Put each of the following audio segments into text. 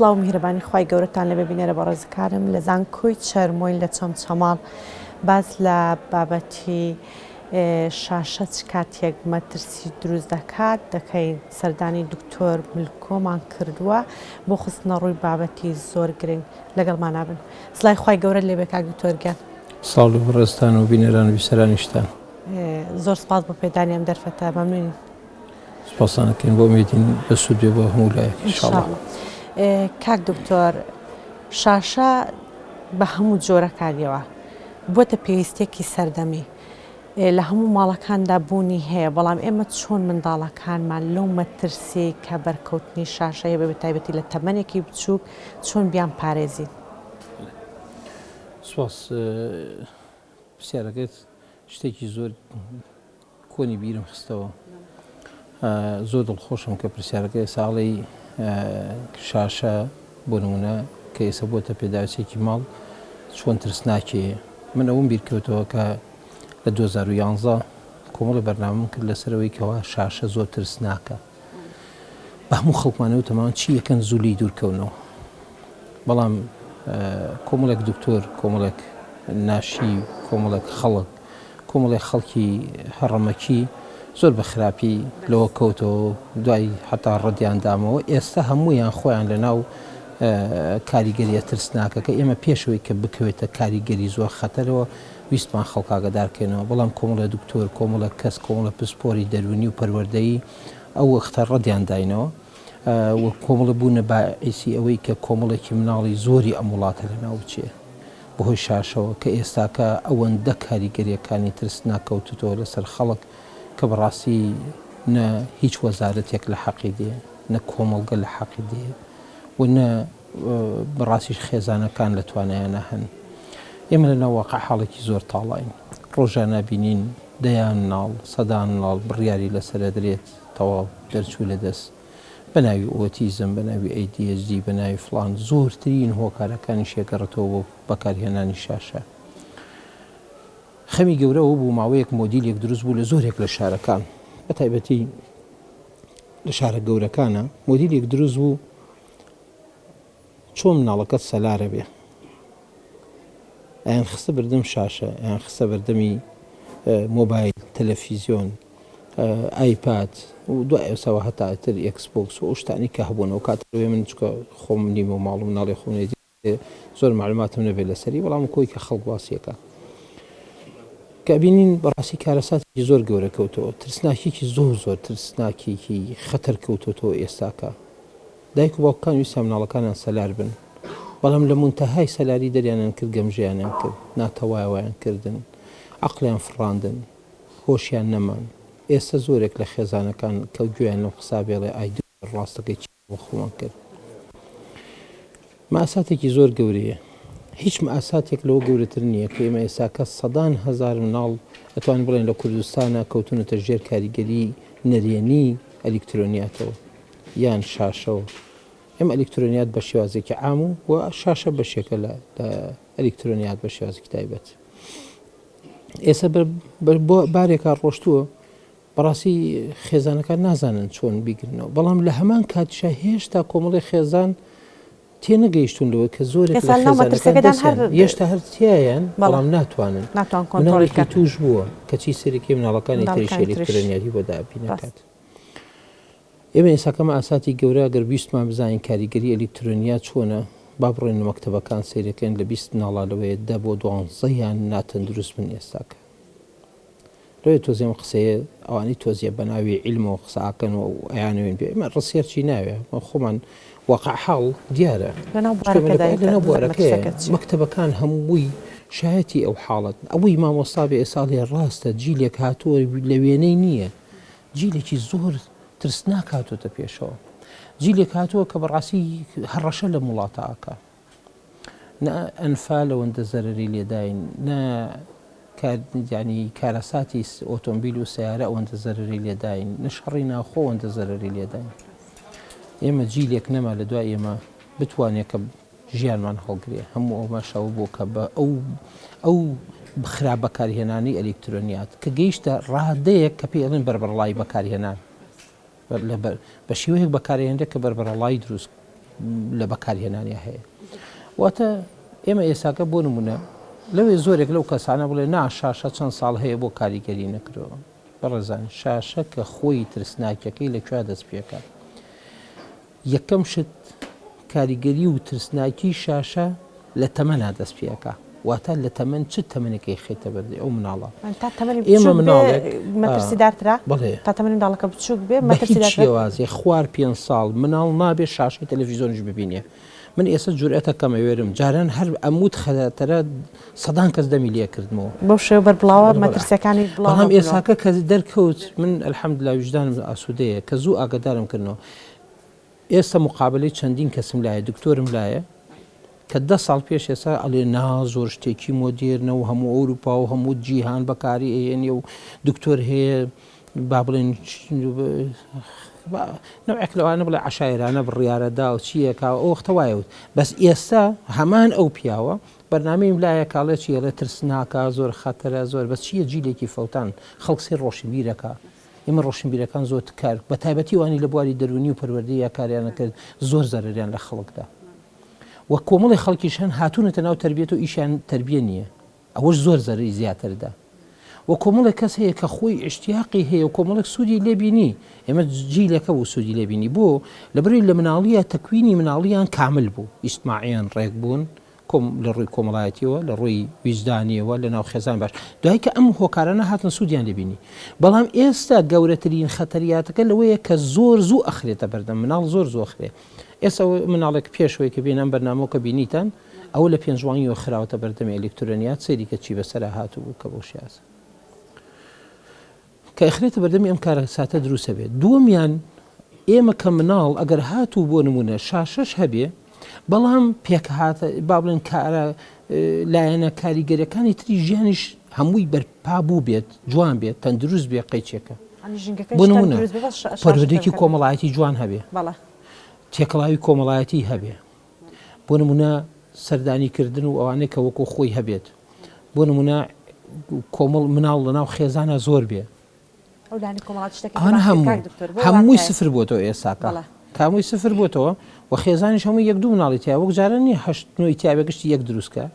سڵاو و میهرەبانی خوای گەورەتان لێبێ بینەرە بەڕێزەکانم لە زانکۆی چەرمۆین لە چەمچەماڵ باس لە بابەتی شاشە چ کاتێک مەترسی دروست دەکات دەکەین سەردانی دکتۆر ملکۆمان کردووە بۆ خستنە ڕووی بابەتی زۆر گرنگ لەگەڵمانا بن سڵای خوای گەورەت لێبێ کاک دکتۆر گیان. سڵاو لە بەڕێزتان و بینەران و بیسەرانیشتان. زۆر سپاس بۆ پێدانی ئەم دەرفەتە مەمنونین. سپاستان ئەکەین بۆ ئومێدین بەسوود بێ بۆ هەموو لایەک ان شاء اللە. کاک دکتۆر شاشە بە هەموو جۆرەکانیەوە بۆتە پێویستیەکی سەردەمی لە هەموو ماڵەکاندا بوونی هەیە بەڵام ئێمە چۆن منداڵەکانمان لەو مەترسیەی کە بەرکەوتنی شاشە هەیە بە تایبەتی لە تەمەنێکی بچووک چۆن بیان پارێزین؟ سپاس پرسیارەکەت شتێکی زۆر کۆنی بیرم خستەوە زۆر دڵخۆشم کە پرسیارەکە ئێستا ئەڵێی شاشە بۆ نمونە کە ئێستا بۆتە پێداویستێکی ماڵ چۆن ترسناکێ من ئەوم بیرکەوتەوە کە لە 2011 کۆمەڵی بەرنامەم کرد لەسەرەوەی کەوا شاشە زۆر ترسناکە بە هەموو خەڵکمانەوە تەمان چی یەکەن زوو لێی دوورکەونەوە بەڵام کۆمەڵێک دکتۆر کۆمەڵێک ناشی کۆمەڵێک خەڵک کۆمەڵێک خەڵکی هەڕەمەکی زۆر بە خراپی لەوە کەوتەوە دوای حتا ڕەدیان دامەوە ئێستا هەموویان خۆیان لە ناو کاریگەریە ترسناکەکە ئێمە پێشەوەی کە بکەوێتە کاریگەری زۆر خەتەرەوە ویستمان خەڵک ئاگادار کەینەوە بەڵام کۆمەڵێ دکتۆر کۆمەڵێک کەس کۆمەڵێ پسپۆری دەروونی و پەروەردەیی ئەو وەختە ڕەدیان داینەوە و کۆمەڵە بوونە باعیسی ئەوەی کە کۆمەڵێکی مناڵی زۆری ئەم وڵاتە لەناو بچێ بەهۆی شاشەوە کە ئێستاکە ئەوەندە کاریگەریەکانی ترسناک کەوتوتەوە لەسەر خەڵک کە بەڕاستی نە هیچ وەزارەتێک لە حەقی دێ نە کۆمەڵگە لە حەقی دێ و نە بەڕاستیش خێزانەکان لە توانایانە هەن. ئێمە لە ناو واقع حاڵێکی زۆر تاڵاین. ڕۆژانە بینین دەیان مناڵ، سەدان مناڵ بڕیاری لەسەر ئەدرێت تەواو دەرچوو لە دەست. بە ناوی ئۆتیزم، بە ناوی ADHD، بە ناوی فڵان، زۆرترین هۆکارەکانیشی ئەگەڕێتەوە بۆ بەکارهێنانی شاشە. خەمی گەورە ئەوە بوو ماوەیەک مۆدیلێک دروست بوو لە زۆرێک لە شارەکان، بە تایبەتی لە شارە گەورەکانە مۆدیلێک دروست بوو چۆن مناڵەکەت سەلارە بێ ئەیان خستە بەردەم شاشە ئەیان خستە بەردەمی مۆبایل تەلەفیزیۆن ئایپاد و دوای ئەوساوە هەتا تر ئێکسبۆکس و ئەو شتانی کە هەبوون ئەو کاتە من چکە خۆم نیمە و ماڵ و مناڵی خۆم زۆر معلوماتم نەبێت لەسەری بەڵام کۆی کە خەڵک باسیەکە کە بینین بەڕاستی کارەساتێکی زۆر گەورە کەوتەوە ترسناکێکی زۆر زۆر ترسناکێکی خەتەر کەوتۆتەوە ئێستاکە دایک و باوکەکان ویستیان مناڵەکانیان سەلار بن، بەڵام لە مونتەهای سەلاری دەریانیان کرد، گەمژەیانیان کرد، ناتەواویان کردن، عەقڵیان فڕاندن، هۆشیان نەمان. ئێستە زۆرێک لە خێزانەکان کە گوێیان لەم قسە بێ ئەڵێ ئای دکتۆر ڕاستەکەی چی بۆ خۆمان کرد. مەئساتێکی زۆر گەورەیە. هیچ مەئساتێک لەوە گەورەتر نییە کە ئێمە ئێستاکە سەدان هەزار مناڵ ئەتوانین بڵێین لە کوردستانا کەوتوونەتە ژێر کاریگەری نەرێنی ئەلیکترۆنیاتەوە. یان شاشەوە ئێمە ئەلیکترۆنیات بە شێوازێکی عام و و شاشە بەشێکە لە ئەلیکترۆنیات بە شێوازێکی تایبەت ئێستا بارێکا ڕۆشتووە بەڕاستی خێزانەکان نازانن چۆن بیگرنەوە بەڵام لە هەمان کاتیشا هێشتا کۆمەڵی خێزان تێنەگەیشتون لەوەی کە زۆرێک لە خێزانەکان هێشتا هەر تیایان بەڵام ناتوانن مناڵێکی توش بووە کەچی سەرەکی مناڵەکانی تریش ئەلیکترۆنیاتی بۆ دابینەکات ئێمە ئێساکە مەئاساتی گەورە گەر ویستمان بزانین کاریگەری ئەلیکترۆنیا چۆنە با بڕۆین لە مەکتەبەکان سەیرەکەین لە 20 مناڵا لەوەیە دە بۆ دوانزەیان ناتەندروست بن ئێستاکە لەوێ تۆزێ ئەم قسەیە ئەوانەی تۆزیە بەناوی عیلمەوە قسە ئەکەن و ئەیانەوێن بێ ئێمە ڕسێرچی ناوێ خۆمان واقع حاڵ دیارە لەناو بوارەکەدا لەناو بوارەکەیە مەکتەبەکان هەمووی شایەتی ئەو حاڵەت ئەوەی مامۆستا بێ ئێساڵێ ڕاستە جیلێک هاتووە لە وێنەی نییە جیلێکی زۆر ترسناک هاتۆتە پێشەوە. جیلێک هاتووە کە بەڕاستی هەڕەشە لەم وڵاتە ئەکا. نە ئەنفال ئەوەندە زەرەری لێداین، نە یانی کارەساتی ئۆتۆمبیل و سەیارە ئەوەندە زەرەری لێداین، نە شەڕی ناوخۆ ئەوەندە زەرەری لێداین. ئێمە جیلێک نەما لە دوای ئێمە بتوانێت کە ژیانمان هەڵگرێ هەموو ئەوماش ئەوە بوو کە بە ئەو ئەو خراپ بەکارهێنانی ئەلیکترۆنیات کە گەیشتە ڕادەیەک کە پێی ئەڵێن بەربەرەڵایی بەکارهێنان بە شێوەیەک بەکارهێنرێت کە بەربەرەڵایی دروست. لە بەکارهێنانیا هەیە. واتە ئێمە ئێساکە بۆ نمونە لەوێ زۆرێک لەو کەسانە بڵێ نا شاشە چەند ساڵ هەیە بۆ کاریگەری نەکرەوە. بەڕێزان شاشە کە خۆی ترسناکیەکەی لە کوێ دەست پێکا؟ یەکەم شت کاریگەری و ترسناکی شاشە لە تەمەنا دەست پێ ئەکا واتە لە تەمەن چ تەمەنێک ئەیخەیتە بەردەی ئەو مناڵە تا تەمەنی ئێمە بچووک بێ مناڵێک مەترسیدارترە بەڵێ تا تەمەنی منداڵەکە بچووک بێ بە هیچ مەترسیدارترە شێوازێ خوار پێنج ساڵ مناڵ نابێ شاشەی تەلەفیزۆنیش ببینێ من ئێستا جورئەتەکەم ئەوێرم جاران هەر ئەموت خەتەرە سەدان کەس دەمی لێ کردمەوە. بەو شێوە بەربڵاوە مەترسیەکانی بڵاو بەڵام نەبوونەوە. ئێساکە کە دەرکەوت من الحمدللە ویژدانم ئاسوودەیە کە زوو ئاگادارم کردنەوە ئێستا مقابەلەی چەندین کەسم لایە دکتۆرم لایە کە دە ساڵ پێش ئێستا ئەڵێ نا زۆر شتێکی مۆدێرنە و هەموو ئەوروپا و هەموو جیهان بەکاری ئەهێنێ و دکتۆر هەیە با بڵێن نەوعێک لەوانە بڵێ عەشایرانە بڕیارە دا و چییەکا ئەو وەختە وایە وت بەس ئێستا هەمان ئەو پیاوە بەرنامەیم لایە کاڵێ چی ئەڵێ ترسناکە زۆر خەتەرە زۆر بەس چییە جیلێکی فەوتان خەڵک سەیر ڕۆشنبیرەکە ئێمە ڕۆشنبیرەکان زۆر کار بە تایبەتی وانی لە بواری دەروونی و پەروەردەیە کاریانە کرد زۆر زەرەریان لە خەڵکدا و کۆمەڵی خەڵکیش هەن هاتوونەتە ناو تربیەت و ئیشیان تربیە نییە ئەوەش زۆر زەرەری زیاتر دا. وە کۆمەڵێک کەس هەیە کە خۆی ئیشتیاقی هەیە و کۆمەڵێک سوودی لێ بینی، ئێمە جیلەکە بوو سوودی لێ بینی، بۆ؟ لەبەرئەوەی لە مناڵییە تەکوینی مناڵییان کامل بوو، ئیجتماعیان ڕێک بوون، کۆم لە ڕووی کۆمەڵایەتییەوە، لە ڕووی ویجدانییەوە، لە ناو خێزان باش. دوای کە ئەم هۆکارانە هاتن سوودیان لێ بینی. بەڵام ئێستا گەورەترین خەتەریاتەکە لەوەیە کە زۆر زوو ئەخرێتە بەردەم، مناڵ زۆر زوو ئەخرێ. ئێستا مناڵێک پێش ئەوەی کە بێنە ئەم بەرنامەوە کە بینیتان، ئەوە لە پێنجوانگیەوە خراوەتە بەردەمی ئەلیکترۆنیات سەیری کە چی بەسەرا هاتوو کە بەو شێوازە کە ئەخرێتە بەردەمی ئەم کارەساتە دروستە بێت دووەمیان ئێمە کە مناڵ ئەگەر هاتوو بۆ نمونە شاشەش هەبێ بەڵام پێکهاتە با بڵێن کارە لایەنە کاریگەرەکانی تری ژیانیش هەمووی بەرپا بوو بێت جوان بێت تەندروست بێ قەیچێکە بۆ نمونە پەروەردەیەکی کۆمەڵایەتی جوان هەبێ تێکەڵاوی کۆمەڵایەتی هەبێ بۆ نمونە سەردانی کردن و ئەوانەی کە وەکو خۆی هەبێت بۆ نمونە کۆمەڵ مناڵ لەناو خێزانە زۆر بێ ئەوانە هەموو هەمووی سفر بۆتەوە ئێساکە کامووی سفر بۆتەوە و خێزانیش هەموو یەک دوو مناڵی تیا وەک جاران نیە هەشت نۆی تیاێ گشتی یەک دروستکە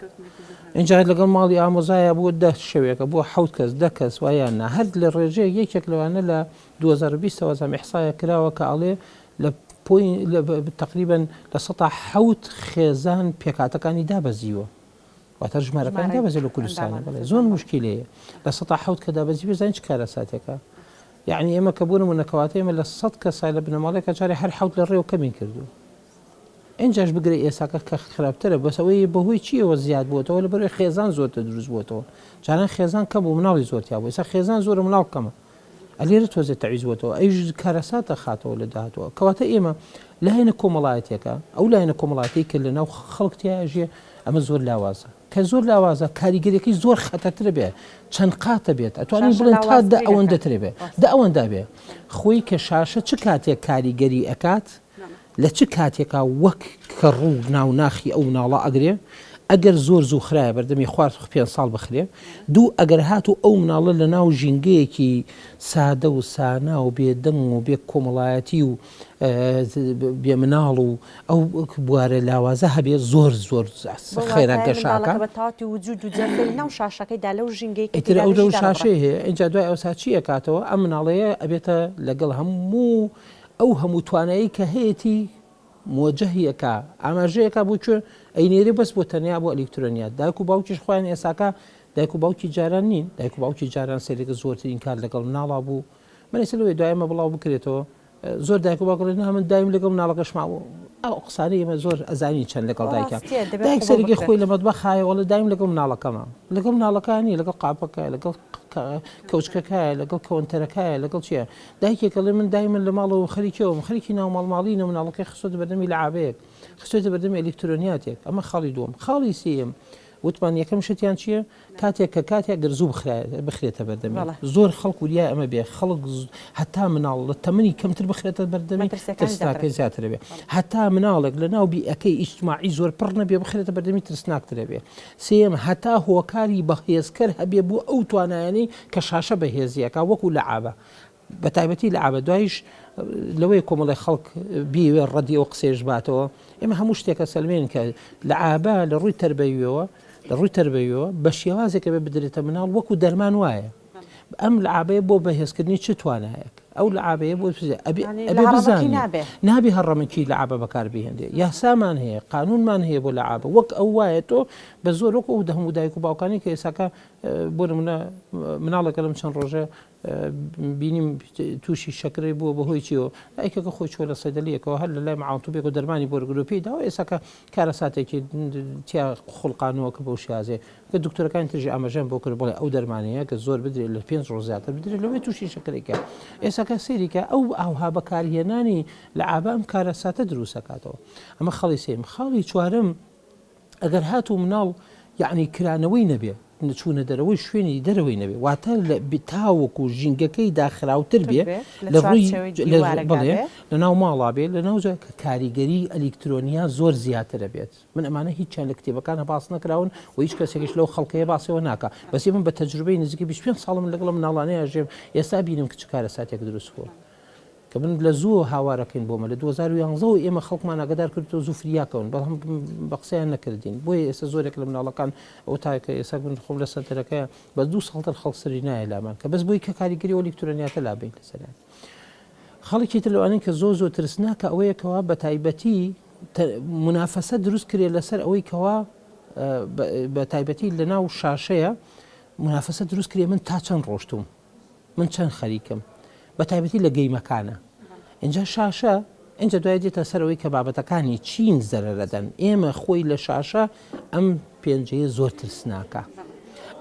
اینجا لەگەڵ ماڵی ئامۆزایە بۆ دە شەوێکە بۆ حەوت کەس دە کەس وایان نا هەر لە ڕێژەیە یەکێک لەوانە لە 2020 وەزام ئیحسایە کراوە کە ئەڵێ لە پۆین لە تەقریبەن 7% خێزان پێکهاتەکانی دابەزیوە واتە ژمارەکانی دابەزی لە کوردستان بەڵێ زۆر مشکلەیە 7% کە دابەزی بزانین چ کارەساتێکە یعنی ئێمە کە بۆ نمونە کەواتە ئێمە لە 100 کەسا لە بنەماڵەیەکە جارێ هەر حەوت لە ڕێوە کەمین کردو ئینجاش بگرە ئێساکە کە خراپترە بەس ئەوەی بەهۆی چیەوە زیاد بووەتەوە لە بەرەوەی خێزان زۆرتر دروست بووەتەوە جاران خێزان کەم بوو مناڵی زۆر تیا بوو ئێستا خێزان زۆرە مناڵ کەمە ئەلێرە تۆزێ تەعویز بۆتەوە ئەویش کارەسات دەخاتەوە لە داهاتووە کەواتە ئێمە لایەنە کۆمەڵایەتیەکە ئەو لایەنە کۆمەڵایەتی کە لە ناو خەڵک تیا ئەژێ ئەمە زۆر لاوازە کە زۆر لاوازە کاریگەریەکەی زۆر خەتەرترە بێ چەند قاتە بێت ئەتوانین شاشە بڵێن تا دە لاوازتری دەکات ئەوەندە ترێ بێ ڕاستە دە ئەوەندە بێ خۆی کە شاشە چ کاتێک کاریگەری ئەکات لە چ کاتێکا وەک کەڕوو ناو ناخی ئەو مناڵە ئەگرێ؟ ئەگەر زۆر زوو خرایە بەردەمی خوار پێنج ساڵ بخرێ. دوو ئەگەر هاتوو ئەو مناڵە لە ناو ژینگەیەکی سادە و سانا و بێ دەنگ و بێ کۆمەڵایەتی و بێ مناڵ و ئەو بوارە لاوازە هەبێ زۆر زۆر بەو خێرا واتایە گەشە ئەکا. منداڵەکە بە تەواوەتی وجود و جەستەی ناو شاشەکەیدا لەو ژینگەی کە ئیتر تێیدا ئەو دەژی دادەبڕا. شاشەی هەیە ئینجا دوای ئەوسا چی ئەکاتەوە ئەم مناڵەیە ئەبێتە لەگەڵ هەموو ئەو هەموو توانایەی کە هەیەتی مۆجەهی ئەکا ئاماژەی ئەکا بۆ کوێ ئەینێرێ بەس بۆ تەنیا بۆ ئەلیکترۆنیات دایک و باوکیش خۆیان ئێساکە دایک و باوکی جاران نین دایک و باوکی جاران سەیرەکە زۆرترین کار لەگەڵ مناڵا بوو من ئێستا لەوێ دوای ئەمە بڵاو بکرێتەوە زۆر دایک و باوک دەڵێن نا من دایم لەگەڵ مناڵەکەشما بوو ئەو قسانەی ئێمە زۆر ئەزانین چەند لەگەڵ دایکە ڕاستیە دەبێت دایک قبوڵ سەرەکی بکرێت خۆی لە مەتبەخایە وەڵێ دایم لەگەڵ مناڵەکەمە لەگەڵ مناڵەکە نیە لەگەڵ قاپەکە لەگەڵ کەوچکەکایە لەگەڵ کەوەنتەرەکایە لەگەڵ چییە دایکێک ئەڵێ من دایمەن لە ماڵەوەم خەریکی ئەوەم خەریکی ناو ماڵ ماڵینە مناڵەکەی خستۆتە بەردەمی لەعابەیەک خستۆتە بەردەمی ئەلیکترۆنیاتێک ئەمە خاڵی دووەم خاڵی سێیەم وتمان یەکەم شتیان چییە کاتێک کە کاتێک گەر زوو بخرێتە بەردەمی زۆر خەڵک وریای ئەمە بێ خەڵک هەتا مناڵ لە تەمەنی کەمتر بخرێتە بەردەمی ترسناکەی زیاتر بێ هەتا مناڵێک لە ناو بیئەکەی ئیجتماعی زۆر پڕ نەبێ بخرێتە بەردەمی ترسناکترە بێ سێیەم، هەتا هۆکاری بەهێزکەر هەبێ بۆ ئەو توانایانەی کە شاشە بەهێزی ئەکا وەکو لەعابە. بە تایبەتی لەعابە دوایش لەوەی کۆمەڵی خەڵک بیوێ ڕەدی ئەو قسەیەش باتەوە ئێمە هەموو شتێکە سەلمێن کە لەعابە لە ڕووی تەربەویەوە لە ڕووی تەربەویەوە بە شێوازێکە بێ بدرێتە مناڵ وەکو دەرمان وایە ئەم لەعابەیە بۆ بەهێزکردنی چ توانایەک ئەو لەعابەیە بۆ ئەبێ بزانێ نابێ هەڕەمەکی لەعابە بەکاربهێنرێ یاسامان هەیە قانونمان هەیە بۆ لەعابە وەک ئەو وایە تۆ بە زۆر وەک ئەو هەموو دایک و باوکانی کە ئێساکە بۆ نمونە مناڵێکە لەم چەند ڕۆژە بینیم تووشی شەکرەی بووە بەهۆی چیەوە دایکەکە خۆی چووە لە سەیدەلیەکەوە هەر لە لای معاونتوبێک و دەرمانی بۆ وەرگرتووە پێی داوە ئێساکە کارەساتێکی تیا خوڵقانووە کە بەو شێوازێ کە دکتۆرەکانی ترژی ئاماژەیان بۆ کرد بڵێ ئەو دەرمانەیە کە زۆر بدرێت لە پێنج ڕۆژ زیاتر بدرێت لەوەی تووشی شەکرێکە ئێساکە سەیریکە ئەو ئاوها بەکارهێنانی لە عابە ئەم کارەساتە دروستەکاتەوە ئەمە خەڵی سێم خاڵی چوارم ئەگەر هاتوو مناڵ یەعنی کرانەوەی نەبێ چوونە دەرەوەی شوێنی دەرەوەی نەبێ واتە لە تاوەکو ژینگەکەی داخراوتر بێ لە ڕووی بڵێ لە ناو ماڵا بێ لە ناو کە کاریگەری ئەلیکترۆنیا زۆر زیاترە بێت من ئەمانە هیچیان لە کتێبەکانە باس نەکراون و هیچ کەسێکیش لەو خەڵکەیە باسەوە ناکا بەس من بە تەجروبەی نزیکەی 25 ساڵم لەگەڵ مناڵانەیە ژێم ئێستا بینم کە چ کارەساتێک دروست بووە کە من لە زووەوە هاوارەکەین بۆمە لە 2011 ەوە ئێمە خەڵکمان ئاگادار کردەوە زوو فریاکەون بەڵام بە قسەیان نەکردین بۆیە ئێستا زۆرێک لە مناڵەکان ئەو تاکە ئێستا من خۆم لە سەنتەرەکە بە دوو ساڵتر خەڵک سەری نایە لامان کە بەس بۆی کە کاریگەری ئەلیکترۆنیاتە لابین لەسەریان خەڵکی تر لەوانەی کە زۆر زۆر ترسناکە ئەوەیە کەوا بە تایبەتی منافەسە دروست کرێ لەسەر ئەوەی کەوا بە تایبەتی لە ناو شاشەیە منافەسە دروست کرێ من تا چەند ڕۆشتوم من چەند خەریکم بە تایبەتی لە گەیمەکانە اینجا شاشە اینجا دوای دێتە سەرەوەی کە بابەتەکانی چین زەرەرەدەن ئێمە خۆی لە شاشە ئەم پێنجەیە زۆر ترسناکە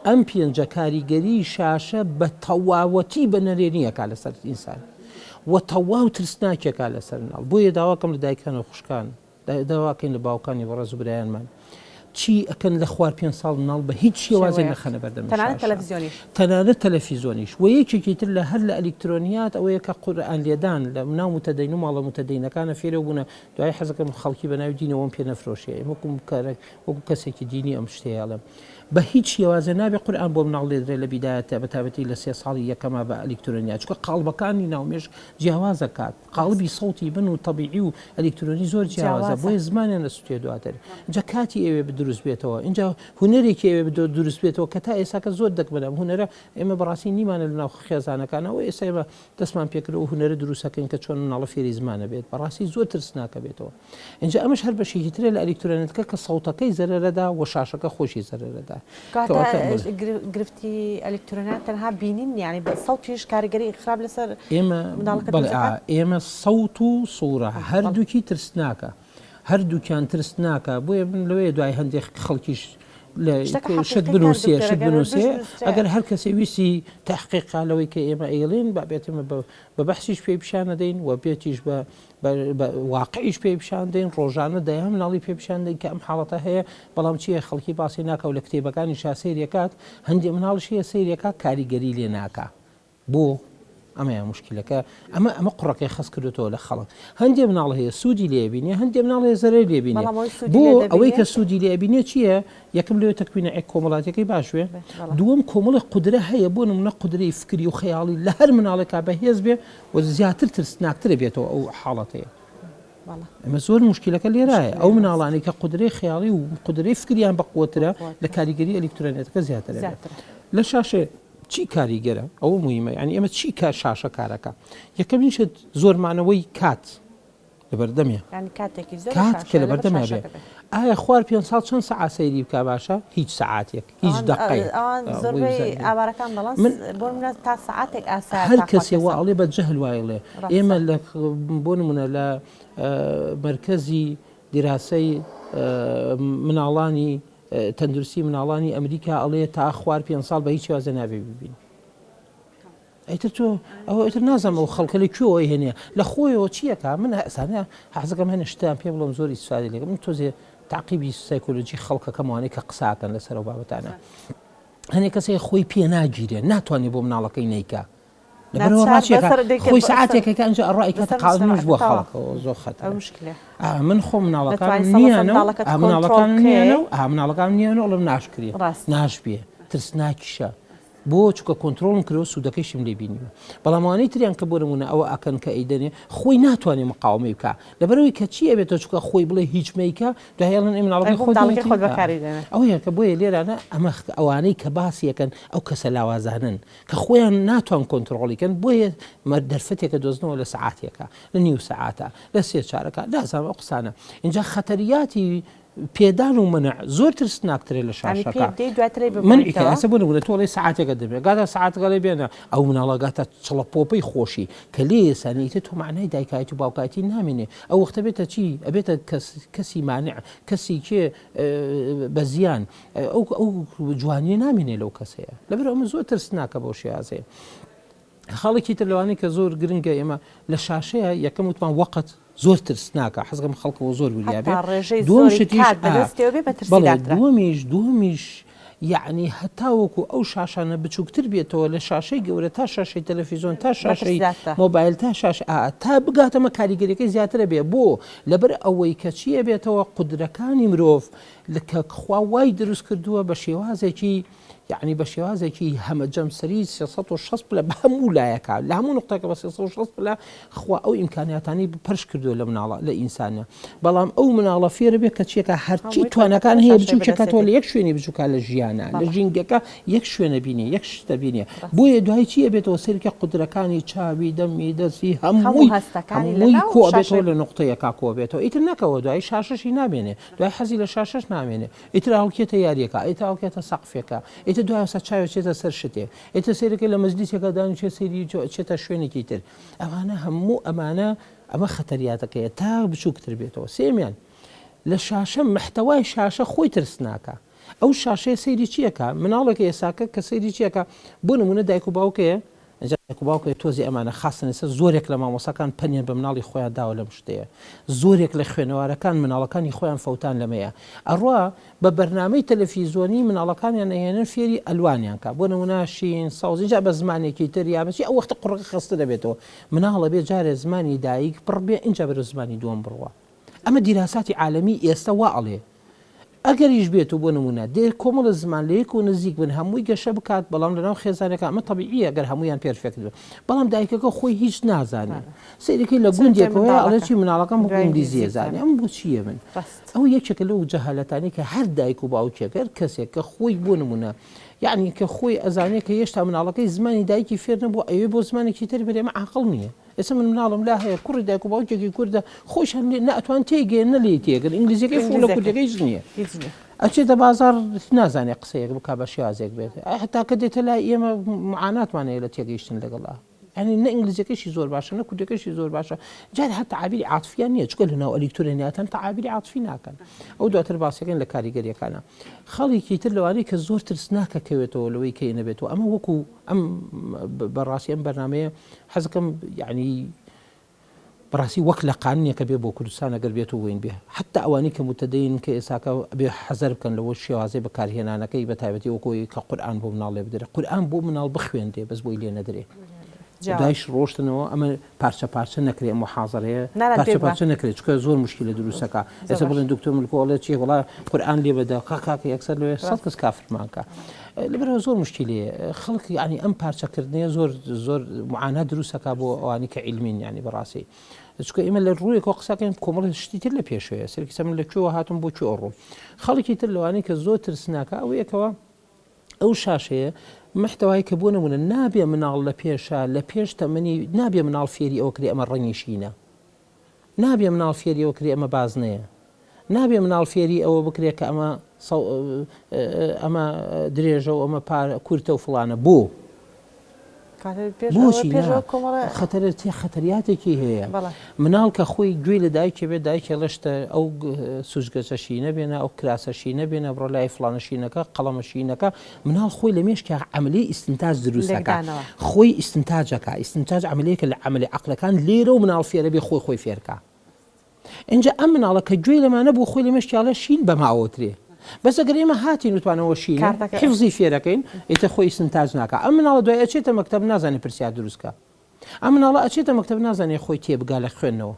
ئەم پێنجە کاریگەری شاشە بە تەواوەتی بە نەرێنیەکە لەسەر ئینسان و تەواو ترسناکێکا لەسەر مناڵ بۆیە داواکەم لە دایکان و خوشکان داواکەین لە باوکانی بەڕێز و برایانمان چی ئەکەن لە خوار پێ ساڵ مناڵ بە هیچ شێوازێک نەخەنە بەردەم تەنانەت تەلەفزیۆنیش تەنانەت تەلەفیزۆنیش و یەکێکی تر لە هەر لە ئەلیکترۆنیات ئەوەیە کە قورئان لێدان لە ناو متەدەین و ماڵە متەدەینەکانە فێرەو بوونە دوای حەزەکەم خەڵکی بە ناوی دینەوەم پێ نەفرۆشێ وەکو کارێک وەکو کەسێکی دینی ئەم شتەیە ئەڵێم بە هیچ شێوازێ نابێ قورئان بۆ مناڵ لێدرێ لە بیدایەتە بە تایبەتی لە سێ ساڵی یەکەما بە ئەلیکترۆنیا چونکە قاڵبەکانی ناو مێشک جیاوازە کات قاڵبی سەوتی بن و تەبیعی و ئەلیکترۆنی زۆر جیاوازە بۆیە زمانیان ئەسوتێ دواتر ئینجا کاتی ئەوێ دروست بێتەوە ئینجا هونەرێکی ئەوێ دروست بێتەوە کە تا ئێساکە زۆر دەگمەنە ئەم هونەرە ئێمە بەڕاستی نیمانە لە ناو خێزانەکانەوە ئێستا ئێمە دەستمان پێکرد و هونەرە دروستەکەین کە چۆن مناڵە فێری زمانە بێت بەڕاستی زۆر ترسناکە بێتەوە ئینجا ئەمەش هەر بەشێکی ترە لە ئەلیکترۆنێتەکە کە سەوتەکەی زەرەرەدا و شاشەکە خۆشی زەرەرەدا. کەواتە گرفتی ئەلیکترۆنات تەنها بینین نیە یانی سەوتیش کاریگەری خراپ لەسەر ئێمە منداڵەکە بەڵێ دروست دەکات؟ ئێمە سەوت و سوڕە هەردووکی ترسناکە هەردووکیان ترسناکە بۆیە من لەوەیە دوای هەندێک خەڵکیش لە شتەکە شت حەقیقی کار بنووسێ دکتۆر شت ئەگەر بنووسێ دوش بنووسرێ ئەگەر هەر کەسێ ویستی تەحقیقا لەوەی کە ئێمە ئەیڵێین با بێت ئێمە بە بە بەحسیش پێی پیشانەدەین و بێتیش بە بە واقعیش پێی پیشان دەین ڕۆژانە دەیان مناڵی پێ پیشان دەین کە ئەم حاڵەتە هەیە بەڵام چییە خەڵکی باسی ناکا و لە کتێبەکانیشا سەیرێکات هەندێ مناڵیش هەیە سەیرێکا کاریگەری لێ ناکا بۆ ئەمەیە مشکلەکە ئەمە ئەمە قوڕەکەی خەست کردوتەوە لە خەڵک هەندێ مناڵ هەیە سوودی لێ بینێ هەندێ مناڵ هەیە زەرەری لێ بینێ بەڵام ئەوەی سوودی بۆ لێ ئەوەی دەبینێ کە سوودی لێ بینێ چییە یەکەم لەوێ تەکوینە عێک کۆمەڵاتیەکەی باش بێ دووەم کۆمەڵێک قودرە هەیە بۆ نمونە قودرەی فکری و خەیاڵی لە هەر مناڵێکا بەهێز بێ و زیاتر ترسناکترە بێتەوە ئەو حاڵەتەیە ئەمە زۆر مشکلەکە لێرایە ئەو مناڵانی کە قودرەی خەیاڵی و قودرەی فکریان بەقوەترە لە کاریگەری ئەلیکترۆنێتەکە زیاترە لە شاشێ چی کاریگەرە ئەوە مهمە یعنی ئێمە چی کار شاشە کارەکە یەکەمین شت زۆرمانەوەی کات لەبەردەمێ یانی کاتێکی زۆر کات کە لەبەردەمێ بێ ئایا خوار پێ ساڵ چەند سەعات سەیری بکا باشە هیچ سەعاتێک هیچ دقەیەک ئەوان زۆربەی ئاوارەکان دەڵێن من بۆ منە تا سەعاتێک ئاسایە هەر تا خوار کەسێ پێ وا ساڵ ئەڵێ بە جەهل وایڵێ ڕاستە ئێمە لە بۆ نمونە لە مەرکەزی دیراسەی مناڵانی تەندروستی مناڵانی ئەمریکا ئەڵێ تا خوار پێ ساڵ بە هیچ شێوازێ نابێ ببین ئیتر تۆ ئەوە ئیتر نازانم ئەو خەڵکە لە کوێوە ئەیهێنێ لە خۆیەوە چیەکا من ئەزانە حەزەکەم هەنێ شتیان پێ بڵێم زۆر ئیسفادەی لێکەم من تۆزێ تاقیبی سایکۆلۆژی خەڵکەکەم وانەی کە قساکەن لەسەر ئەو بابەتانە هەنێ کەسێ خۆی پێ ناگیرێ ناتوانێ بۆ مناڵەکەی نیکا لەبەرەوە ناچار ڕاچێکە بەسەر دەیکە خۆی بەسەر سەعاتێکەکە ئەنجا ئەڕای کاتە بەسەر قازنش بۆ مجتەمعەکە تەواو خەڵکەوە زۆر ئەو خەتەرە مشکلەیە ئا من خۆ مناڵەکانم دەتوانی سەڵەسە نییانە و منداڵەکەت ئا کۆنتڕۆڵ مناڵەکانم بکەی نییانە و ئا مناڵەکانم نییانە و ئەڵێم ناشکرێ ڕاستە ناشبێ ترسناکیشە. بۆ؟ چونکە کۆنترۆڵم کردوە سوودەکەیشیم لێ بینیوە. بەڵام ئەوانەی تریان کە بۆ نموونە ئەوە ئەکەن کە ئەیدەنێ خۆی ناتوانێ مقاومەی بکا لەبەرئەوەی کە چی ئەبێتەوە چونکە خۆی بڵێ هیچ مەیکە دوای ئەڵێن ئەی مناڵەکەی خۆت منداڵەکەی خۆت بەکاری دێنێ. ئەوەیە کە بۆیە لێرانە ئەمە ئەوانەی کە باسی ئەکەن ئەو کەسە لاوازانەن کە خۆیان ناتوان کۆنترۆڵی کەن بۆیە دەرفەتێکە دۆزنەوە لە سەعاتێکا لە نیو سەعاتا لە سێ چارەکا نازانم ئەو قسانە ئینجا خەتەریاتی پێدان و مەنع زۆر ترسناکترە لە شاشەکە مەنعی کە ئێستا بۆ نمونە تۆ ئەڵێی سەعاتێکە دەبێ گاتە سەعاتەکە ئەڵێ بێنە ئەو مناڵە گاتە چڵە پۆپەی خۆشی کە لێ ئێسانی ئیتر تۆ مەعنای دایکایەتی و باوکایەتی نامێنێ ئەو وەختە بێتە چی ئەبێتە کەس کەسی مانع کەسی کێ بە زیان ئەو ئەو جوانیە نامێنێ لەو کەسەیە لەبەر ئەمە زۆر ترسناکە بەو شێوازەیە خاڵێکی تر لەوانەی کە زۆر گرنگە ئێمە لە شاشەیە یەکەم وتمان وەقت زۆر ترسناکە حەزگەم خەڵکەوە زۆر وریا بێ حەتا ڕێژەی دووەم زۆری شتیش کات ئا بەدەستیەوە بێ بەڵێ مەترسیدارترە. دووەمیش دووەمیش یەعنی هەتاوەکو ئەو شاشانە بچووکتر بێتەوە لە شاشەی گەورە تا شاشەی تەلەفیزۆن تا شاشەی مەترسیدارترە. مۆبایل تا شاش ئا تا بگاتەمە کاریگەریەکەی زیاترە بێ بۆ لەبەر ئەوەی کە چیە بێتەوە قودرەکانی مرۆڤ کە خوا وای دروست کردووە بە شێوازێکی یەعنی بە شێوازێکی هەمە جەمسەری 360 پلە بە هەموو لایەکا لە هەموو نقطەکە بە 360 پلە خوا ئەو ئیمکانیاتانی پەرش کردووە لە مناڵە لە ئینسانە بەڵام ئەو مناڵە فێرە بێ کە چیەکە هەرچی توانەکان هەیە بچووکەکەتەوە لە یەک شوێنی بچووکە لە ژیانە لە ژینگەکە یەک شوێنە بینێ یەک شتە بینێ بۆیە دوای چی ئەبێتەوە سەرکە قودرەکانی چاوی دەمی دەستی هەمووی هەستەکانی هەمووی کۆ ئەبێتەوە لە نقطەیەکا کۆ بێتەوە ئیتر نەکەوە دوای شاشەشی نامێنێ دوای حەزی لە شاشەش نامێنێ ئیتر هەڵکێتە یاریەکە، ئیتر هەڵکێتە سەقفێکە، ئیتر دوای ئەوسا چاوێ چێتە سەر شتێ، ئیتر سەیرەکەی لە مەجلیسێکا دانیشێ سەیری چێتە شوێنێکی تر. ئەمانە هەموو ئەمانە ئەمە خەتەریاتەکەیە تا بچووکتر بێتەوە. سێیەمیان لە شاشە محتەوای شاشە خۆی ترسناکە. ئەو شاشەیە سەیری چی ئەکا؟ مناڵێک ئێساکە کە سەیری چی ئەکا؟ بۆ نموونە دایک و باوکێ ئینجا دایک و باوکێ تۆزێ ئەمانە خاستن ئێستا زۆرێک لە مامۆستاکان پەنیان بە مناڵی خۆیان داوە لەم شتەیە زۆرێک لە خوێنەوارەکان مناڵەکانی خۆیان فەوتان لەمەیە ئەڕوا بە بەرنامەی تەلەفیزۆنی مناڵەکانیان ئەهێنن فێری ئەلوانیان کا بۆ نمونە شین سەوز ئینجا بە زمانێکی تر یا بەچی ئەو وەختە قوڕگە خەستە دەبێتەوە مناڵ ئەبێ جارێ زمانی دایک پڕ بێ ئینجا بەرەو زمانی دووەم بڕوا ئەمە دیراساتی عالەمی ئێستا وا ئەڵێ. ئەگەریش بێت و بۆ نموونە دێ کۆمەڵە زمان لە یەکەوە نزیک بن هەمووی گەشە بکات بەڵام لەناو خێزانێکا ئەمە تەبیعیە گەر هەموویان perfect بن بەڵام دایکەکە خۆی هیچ نازانێ سەیرەکەی لە گوندێکەوەیە ئەڵێ چی مناڵەکەم وەکو ئینگلیزی ئەزانێ ئەم بۆ چییە من ئەو یەکێکە لەو جەهالەتانەی کە هەر دایک و باوکێک هەر کەسێک کە خۆی بۆ نموونە یعنی کە خۆی ئەزانێ کە هێشتا مناڵەکەی زمانی دایکی فێر نەبووە ئەوێ بۆ زمانێکی تر بەرێ ئەمە عاقڵ نییە ئێستا من مناڵم لا هەیە کوڕی دایک و باوکێکی کوردە خۆیشان لێ نە ئەتوان تێگەیەن نە لێی تێگەن ئینگلیزیەکەی فوڵە کوردەکەی هیچ نییە ئەچێتە بازاڕ نازانێ قسەیەک بکا بە شێوازێک بێت هەتا کە دێتە لای ئێمە معاناتمان هەیە لە تێگەیشتن لەگەڵا یعنی نە ئینگلیزیەکەشی زۆر باشە نە کوردەکەشی زۆر باشە جار هەر تعابیری عاتفیان نییە چکە لە ناو ئەلیکترۆنیاتان تعابیری عاتفی ناکەن ئەو دواتر باسەکەن لە کاریگەریەکانە خەڵێکی تر لەوانەیە کە زۆر ترسناکە کەوێتەوە لەوەی کەی نەبێتەوە ئەمە وەکو ئەم بەڕاستی ئەم بەرنمەیە حەزەکەم یعنی بەڕاستی وەک لە قانونێکە بێ بۆ کوردستان ئەگەر بێت و وین بێ حتا ئەوانی کە متدەین کە ئێساکە بێ حەزەر بکەن لەوە شێوازەی بەکارهێنانەکەی بە تایبەتی وەکۆی کە قورئان بۆ مناڵ لێ بدرێ قورئان بۆ مناڵ بخوێندرێ بەس بۆی لێ نەدرێ دوایش ڕۆشتنەوە ئەمە پارچە پارچە نەکرێ محازەرەیە پارچە پارچە نەکرێت چکە زۆر مشکلە دروستەکە ئێستا بڵێن دکتۆر ملکۆ ئەڵێ چی وڵا قورئان لێ بەدە کاکە یەکسەر لەوێ سەد کەس کافرمان کە لەبەرئەوە زۆر مشکیلەیە خەڵک یعنی ئەم پارچەکردنەیە زۆر زۆر معانات دروستەکە بۆ ئەوانی کە عیلمین یعنی بەڕاستی چونکە ئێمە لە ڕوویەکەوە قسەکەین کۆمەڵی شتی تر لە پێشەیە سەرکی من لە کوێوە هاتم بۆ کوێ ئەڕۆم خەڵکی تر لەوانەیە کە زۆر ترسناکە ئەو یەکەوە ئەو شاشەیە محتوای کە بۆ نمونە نابێ مناڵ لە پێشە لە پێش تەمەنی نابێ مناڵ فێری ئەوە کرێ ئەمە ڕەنگی شینە نابێ مناڵ فێری ئەوە کرێ ئەمە بازنەیە. نابێ مناڵ فێری ئەوە بکرێ کە ئەمە ئەمە درێژە و ئەمە کورتە و فڵانە. بۆ؟ بۆچی نا؟ خەتەرە تێ خەتەریاتێکی هەیە. مناڵ کە خۆی گوێی لە دایکێ بێت دایکێ ئەڵێ شتە ئەو سوچگەچە شینە بێنە ئەو کراسە شینە بێنە بڕۆ لای فڵانە شینەکە قەڵەمە شینەکە مناڵ خۆی لە مێشکیا عەمەلیەی ئیستنتاج دروست ئەکا لێکدانەوە. خۆی ئیستنتاج ئەکا ئیستنتاج عەمەلیەکە لە عەمەلی عەقلەکان لێرە و مناڵ فێرە بێ خۆی خۆی فێرکا ئینجا ئەم مناڵە کە گوێی لەمانە بوو خۆی لە مێشکیا ئەڵێ شین بەمە ئەوترێ بەس ئەگەر ئێمە هاتین وتمانەوە شینە کارتەکە حفزی فێرەکەین ئیتر خۆی ئیستنتاج ناکا ئەم مناڵە دوای ئەچێتە مەکتەب نازانێ پرسیار دروست کا ئەم مناڵە ئەچێتە مەکتەب نازانێ خۆی تێبگا لە خوێندنەوە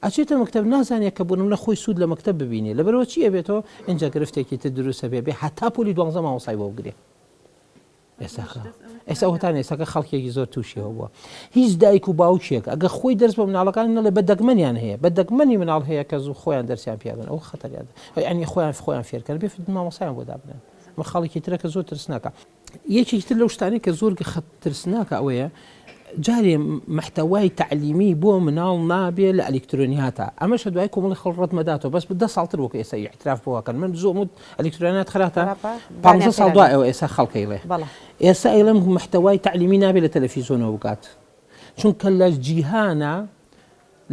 ئەچێتە مەکتەب نازانێ کە بۆ نمونە خۆی سوود لە مەکتەب ببینێ لەبەرئەوە چی ئەبێتەوە ئینجا گرفتێکی تر دروست ئەبێ بێ هەتا پۆلی دوانزە مامۆستای بۆ بگرێ. ئێستا ئێستا ئەوەتان ئێستاکە خەڵکێکی زۆر تووشیەوە بووە هیچ دایک و باوکێک ئەگە خۆی دەرس بە مناڵەکان نەڵێ بە دەگمەنیان هەیە بە دەگمەنی مناڵ هەیە کە زوو خۆیان دەرسیان پیادەن ئەو خەتەریان ینی خۆیان خۆیان فێرکەن بێ مامۆسایان بۆ دابنێن ئەمە خاڵێکی ترە کە زۆر ترسناکە یەکێکی تر لەو شتانەی کە زۆر ترسناکە ئەوەیە جارێ محتەوای تەعلیمی بۆ مناڵ نابێ لە ئەلیکترۆنیاتا ئەمەشە دوای کۆمەڵی خەڵ ڕەت مەداتەوە بەس دە ساڵتر وەکو ئێستا ئیعتراف بۆ کەن من زۆر وت ئەلیکترۆنیات خراپە 15 ساڵ دوای ئەوە ئێستا خەڵکەیڵێ ئێستا ئەیڵێم محتەوای تەعلیمی نابێ لە تەلەفیزیۆنەوە بگات چونکە لە جیهانە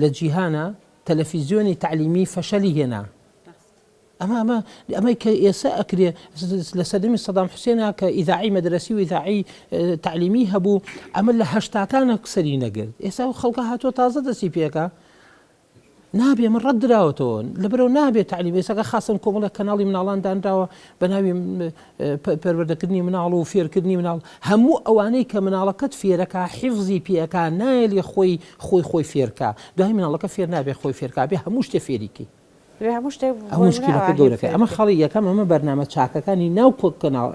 لە جیهانە تەلەفیزیۆنی تەعلیمی فەشەلی هێنا ئەمە ئەمە ئەمەی کە ئێسە ئەکرێ لە سەردەمی سەدام حوسێنا کە ئیزاعی مەدرەسی و ئیزاعی تەعلیمی هەبوو ئەمە لە هەشتاکانە سەری نەگرت ئێستا ئەو خەڵکە هاتووە تازە دەستی پێکە نابێ من ڕەت دراوەتەوە لەبەرەوە نابێت تعلیم ئێساکە خاصن کۆمەڵێک کەناڵی مناڵان دانراوە بە ناوی پەروەردەکردنی مناڵ و فێرکردنی مناڵ هەموو ئەوانەی کە مناڵەکەت فێرەکە حیفزی پێەکە نایەلی خۆی خۆی خۆی فێرکە دوای مناڵەکە فێر نابێ خۆی فێرکا بێ هەموو شتێ فێریکەی لێ هەموو شتێک ئەو مشکلەکە گەورەکە ئەمە خاڵی یەکەم ئەمە بەرنامە چاکەکانی ناو کەناڵ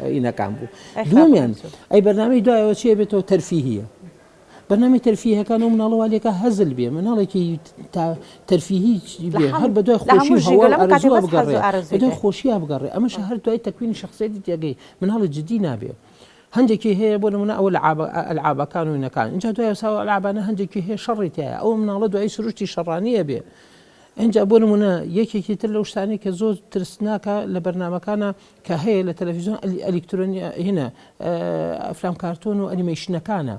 بوو دووەمیان ئەی بەرنامەی دوایەوە چیە بێتەوە تەرفیهیە بەرنامەی تەرفیهەکان و مناڵە والێکە هەزل بێ مناڵێکی تا تەرفیهی بێ هەر بە دوای خۆشی هەوا ئارەزووە بگەڕێ بە دوای خۆشییا بگەڕێ ئەمەش هەر دوای تەکوینی شخصیەتی تێگەی مناڵی جدی نابێ هەندێکی هەیە بۆ نمونە ئەوە ئەلعابەکان و نەکان اینجا دوای ساوە ئەلعابانە هەندێکی هەیە شەڕی تایە ئەو مناڵە دوای سروشتی شەڕانیە بێ ئینجا بۆ نمونە یەکێکی تر لەو شتانەی کە زۆر ترسناکە لە بەرنامەکانە کە هەیە لە تەلەفیزیۆن ئەلیکترۆنی هینە ئەفلام کارتۆن و ئەنیمەیشنەکانە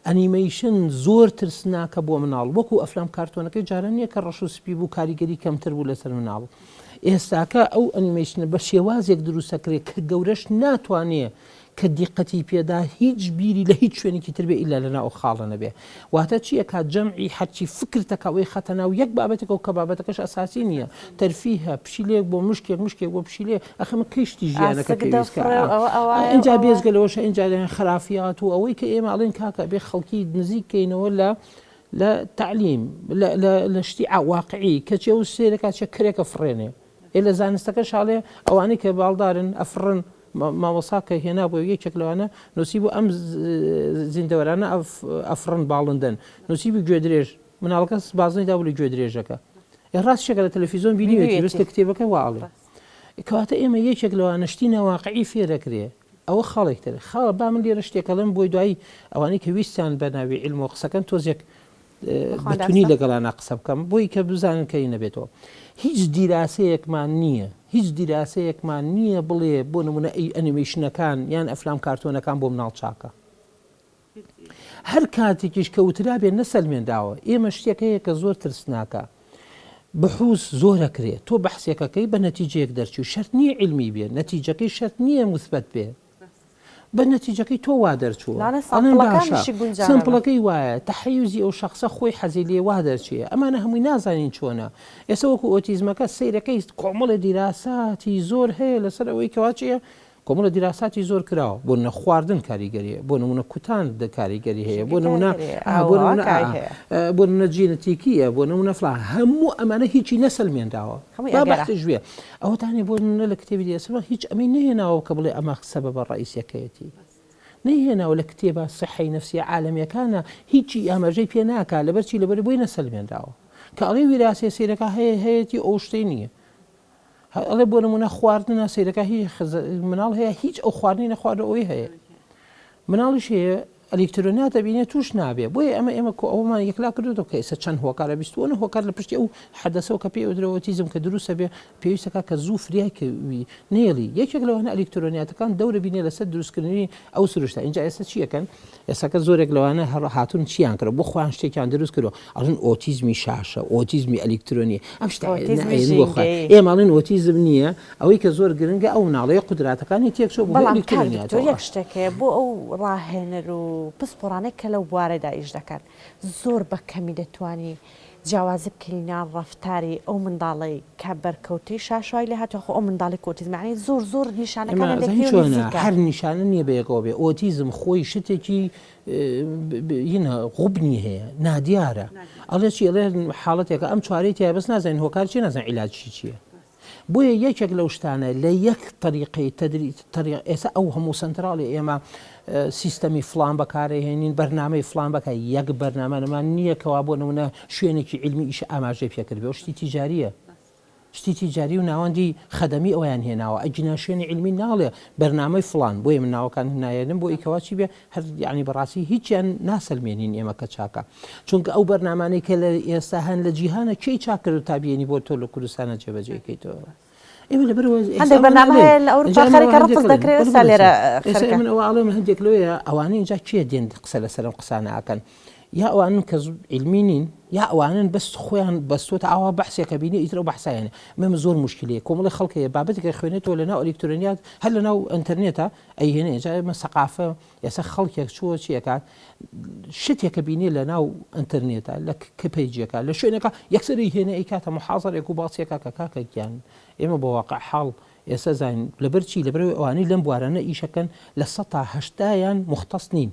ئەنیمەیشن زۆر ترسناکە بۆ مناڵ وەکو ئەفلام کارتۆنەکەی جاران نییە کە ڕەش و سپی بوو کاریگەری کەمتر بوو لەسەر مناڵ ئێستاکە ئەو ئەنیمەیشنە بە شێوازێک دروستەکرێت کە گەورەش ناتوانێ کە دیقەتی پێدا هیچ بیری لە هیچ شوێنێکی تر بێ ئیلا لە ناو ئەو خاڵە نەبێ واتە چی ئەکات جەمعی هەرچی فکر تەکا ئەوەی خەتە ناو یەک بابەتێکەوە کە بابەتەکەش ئەساسی نییە تەرفیهە پشیلەیەک بۆ مشکێک مشکێک بۆ پشیلەیەک ئەخە من کەی شتی ژیانەکە ئاسک پێویست کە دەفڕێ و ئەوە ئەوایە و ئینجا ئەوە بێجگە لەوەش ئینجا لایەن خەرافیات و ئەوەی کە ئێمە ئەڵێن کاکە ئەبێ خەڵکی نزیک کەینەوە لە لە تەعلیم لە لە لە شتی واقعی کەچی ئەو سەیرەکا چێ کەرێکە فڕێنێ ئێ لە زانستەکەش ئەڵێ ئەوانەی کە باڵدارن ئەفڕن مامۆستا کە هێنابووی یەکێک لەوانە نووسیبوو ئەم زیندەوەرانە ئەفڕن باڵندەن نووسیبوو گوێدرێژ مناڵەکە بازنەی دابوو لە گوێدرێژەکە ئێ ڕاست شێکە لە تەلەفیزۆن بینیوێتی بەس لە کتێبەکە وا ئەڵێ کەواتە ئێمە یەکێک لەوانە شتی ناواقعی فێرەکرێ ئەوە خاڵێک تر خاڵە با من لێرە شتێکەڵم بۆی دوایی ئەوانەی کە ویستیان بە ناوی علم و قسەکەن تۆزێک بە تونی لەگەڵانا قسە بکەم بۆی کە بزانن کە نەبێتەوە هیچ دیراسەیەکمان نییە هیچ دیراسەیەکمان نییە بڵێ بۆ نمونە ئەی ئەنیمەیشنەکان یان ئەفلام کارتۆنەکان بۆ مناڵ چاکە هەر کاتێکیش کە وترابێ نەسەلمێنراوە ئێمە شتێک هەیە کە زۆر ترسناکە بحوس زۆرەکرێ تۆ بەحسێکەکەی بە نەتیجەیەک دەرچوو شەرت نییە علمی بێ نەتیجەکەی شەرت نییە مثبت بێ بە نەتیجەکەی تۆ وا دەرچووە لانە ئەڵێن باشە سامپڵەکانیشی گونجاوە. سەمپڵەکەی وایە تەحەیوزی ئەو شەخسە خۆی حەزی لێ وا دەرچێ ئەمانە هەمووی نازانین چۆنە ئێستا وەکو ئۆتیزمەکە سەیرەکەی کۆمەڵێ دیراساتی زۆر هەیە لەسەر ئەوەی کەوا چیە کۆمەڵە دیراساتی زۆر کراوە بۆ نمونە خواردن کاریگەری هەیە بۆ نمونە کوتان کاریگەری هەیە بۆ ژینگە نمونە کاریگەری هەیە بۆ ئاووهەوا نمونە کاری هەیە. بۆ نمونە جینەتیکیە بۆ نمونە فڵان هەموو ئەمانە هیچی نەسەلمێنراوە هەمووی با ئەگەرە. بەحسیش بێ ئەوەتانێ بۆ نمونە لە کتێبی دیاسەوە هیچ ئەمەی نەهێناوە کە بڵێ ئەمە سەبەبە ڕەئیسیەکەیەتی نەیهێناوە لە کتێبە سحەی نەفسیە عالەمیەکانە هیچی ئاماژەی پێ ناکا لەبەر چی لەبەر بۆی نەسەلمێنراوە کە ئەڵێ ویراسیە سەیرەکە هەیە هەیەتی ئەو شتەی نییە ئەڵێ بۆ نمونە خواردنە سەیرەکە هی مناڵ هەیە هیچ ئەو خواردنی نەخواردە ئەوی هەیە مناڵیش هەیە ئەلیکترۆنیات ئەبینێ توش نابێ بۆیە ئەمە ئێمە کۆ ئەوەمان یەکلا کردۆتەوە کە ئێستا چەند هۆکارە بیستووەنە هۆکار لە پشتی ئەو حەدەسەوە کە پێی ئەودرێ ئۆتیزم کە دروستە بێ پێویستەکە کە زوو فریای کەوی نێڵی یەکێک لەوانە ئەلیکترۆنیاتەکان دەورە بینێ لەسەر دروستکردنی ئەو سروشتە اینجا ئێستا چی ئەکەن ئێستاکە زۆرێک لەوانە هەر هاتوون چیان کرد بۆ خۆیان شتێکیان دروست کردوە ئەڵێن ئۆتیزمی شاشە ئۆتیزمی ئەلیکترۆنی ئەم شتە ئۆتیزمی بۆ خۆیان ژینگەیی. ئێمە ئەڵێن ئۆتیزم نییە ئەوەی کە زۆر گرنگە ئەو مناڵەیە قودراتەکانی تێکچووە بەهۆی بەڵام کاک دکتۆر ئەلیکترۆنیاتەوە. یەک شتێک هەیە بۆ ئەو ڕاهێنەر و پسپۆڕانەی کە لەو بوارەدا ئیش دەکەن زۆر بە کەمی دەتوانی جیاوازی بکەی لەنێوان ڕەفتاری ئەو منداڵەی کە بەرکەوتەی شاشە وای لێهاتووە خۆ ئەو منداڵەی کە ئۆتیزم یانی زۆر زۆر ئێمە نیشانەکانیان ئەزانی لێکتری و چۆنە نزیکە. هەر نیشانە نییە بەیەکەوە بێ ئۆتیزم خۆی شتێکی ینە غوبنی هەیە نادیارە ئەڵێ چی ئەڵێ حاڵەتێکە ئەم چوارەی تایە بەس نازانین هۆکار چیە نازانین عیلاجی چییە بۆیە یەکێک لەو شتانە لە یەک تەریقەی تەدری تەریق ئێستا ئەو هەموو سەنتراڵی ئێمە سیستەمی فڵان بەکارەهێنین، بەرنامەی فڵان بەکار، یەک بەرنامەمان نییە کەوا بۆ نموونە شوێنێکی عیلمی ئیش ئاماژەی پێکردبێ، ئەو شتی تیجارییە. شتی تیجاری و ناوەندی خەدەمی ئەویان هێناوە ئەگینا شوێنی عیلمی ناڵێ بەرنامەی فڵان بۆیە من ناوەکان نایەنم بۆ ئیکەوا چی بێ هەر یعنی بەڕاستی هیچیان ناسەلمێنین ئێمە کە چاکە چونکە ئەو بەرنامانەی کە لە ئێستا هەن لە جیهانە کێی چاک کرد تا بێنی بۆ تۆ لە کوردستانە جێبەجێکەیتەوە ئێمە لەبەرەوە هەندێک بەرنامە هەیە لە ئەوروپا خەریکە ڕەفز دەکرێت ئێستا لێرە خەریکە من ئەوە ئەڵێم هەندێک لەوەیە ئەوانەی اینجا کێ دێن قسە لەسەر ئەم قسانە ئەکەن یا ئەوانن کە عیلمی نین یا ئەوانن بەس خۆیان بەستۆتە ئاوا بەحسێکە بینی ئیتر ئەو بەحسایانە مەمە زۆر مشکلەیە کۆمەڵی خەڵک هەیە بابەتێکە خوێنێتەوە لە ناو ئەلیکترۆنیات هەر لە ناو ئینتەرنێتە ئەیهێنێ جا ئێمە سەقافە ئێستا خەڵکێک چووە چی ئەکات شتێکە بینێ لە ناو ئینتەرنێتە لە کە پەیجێکە لە شوێنەکە یەکسەر ئەیهێنێ ئەیکاتە محازەرێک و باسیەکە کە کاکە گیان ئێمە بە واقع حاڵ ئێستا زانین لەبەر چی لەبەرەوەی ئەوانەی لەم بوارانە ئیشەکەن لە سەتا هەشتایان مختص نین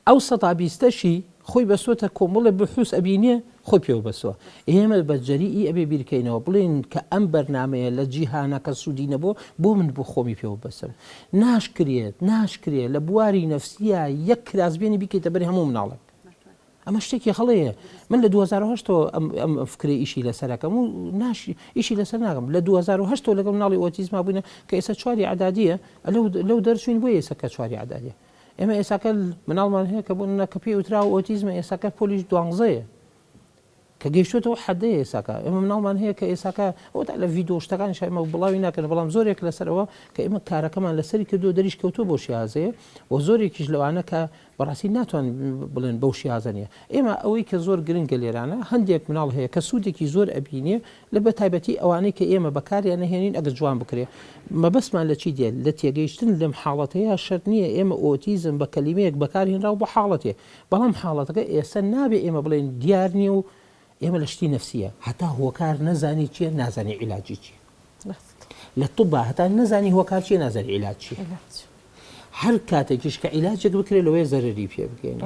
ئەو سەتا بیستەشی خۆی بەستۆتە کۆمەڵێ بحوس ئەبینێ خۆی پێوە بەستوە. ئێمە بە جەریئی ئەبێ بیرکەینەوە بڵێین کە ئەم بەرنامەیە لە جیهانا کە سوودی نەبووە بۆ من بۆ خۆمی پێوە بەستم. ناشکرێت، ناشکرێت لە بواری نەفسییا یەک کراس بێنی بیکەیتە بەری هەموو مناڵێک. ئەمە شتێکی هەڵەیە. من لە 2008 ەوە ئەم ئەم فکرەی ئیشی لەسەر ئەکەم و ناش ئیشی لەسەر ناکەم. لە 2008 ەوە لەگەڵ مناڵی ئۆتیزما بووینە کە ئێستا چواری ئەعدادییە لەو لەو دەرچووین بۆیە ئێستا کە چواری ئەعدادییە. ئێمە ئێساکە مناڵمان هەیە کە بۆ نمونە کە پێی وتراوە ئۆتیزمە ئێساکە پۆلیش دوانزەیە کە گەیشتۆتەوە حەدەیە ئێساکە ئێمە مناڵمان هەیە کە ئێساکە ئەو تا لە ڤیدۆ شتەکانیش ئێمە بڵاوی ناکەن بەڵام زۆرێک لەسەرەوە کە ئێمە کارەکەمان لەسەری کردو دەریش کەوتووە بۆ شیازەیە و زۆرێکیش لەوانە کە بەڕاستی ناتوان بڵێن بەو شیازە نیە ئێمە ئەوەی کە زۆر گرنگە لێرانە هەندێک مناڵ هەیە کە سوودێکی زۆر ئەبینێ لە بە تایبەتی ئەوانەی کە ئێمە بەکاریان ئەهێنین ئەگەر جوان بکرێ مەبەستمان لە چی دێت لە تێگەیشتن لەم حاڵەتەیە شەرت نییە ئێمە ئۆتیزم بە کەلیمەیەک بەکار هێنراو بۆ حاڵەتێ بەڵام حاڵەتەکە ئێستا نابێ ئێمە بڵێین دیار نییە و ئێمە لە شتی نەفسیە هەتا هۆکار نەزانی چییە نازانی عیلاجی چییە لە طبا هەتا نەزانی هۆکار چییە نازانی عیلاج چییە هەر کاتێکیش کە عیلاجێک بکرێت لەوەیە زەرەری پێ بگەینێ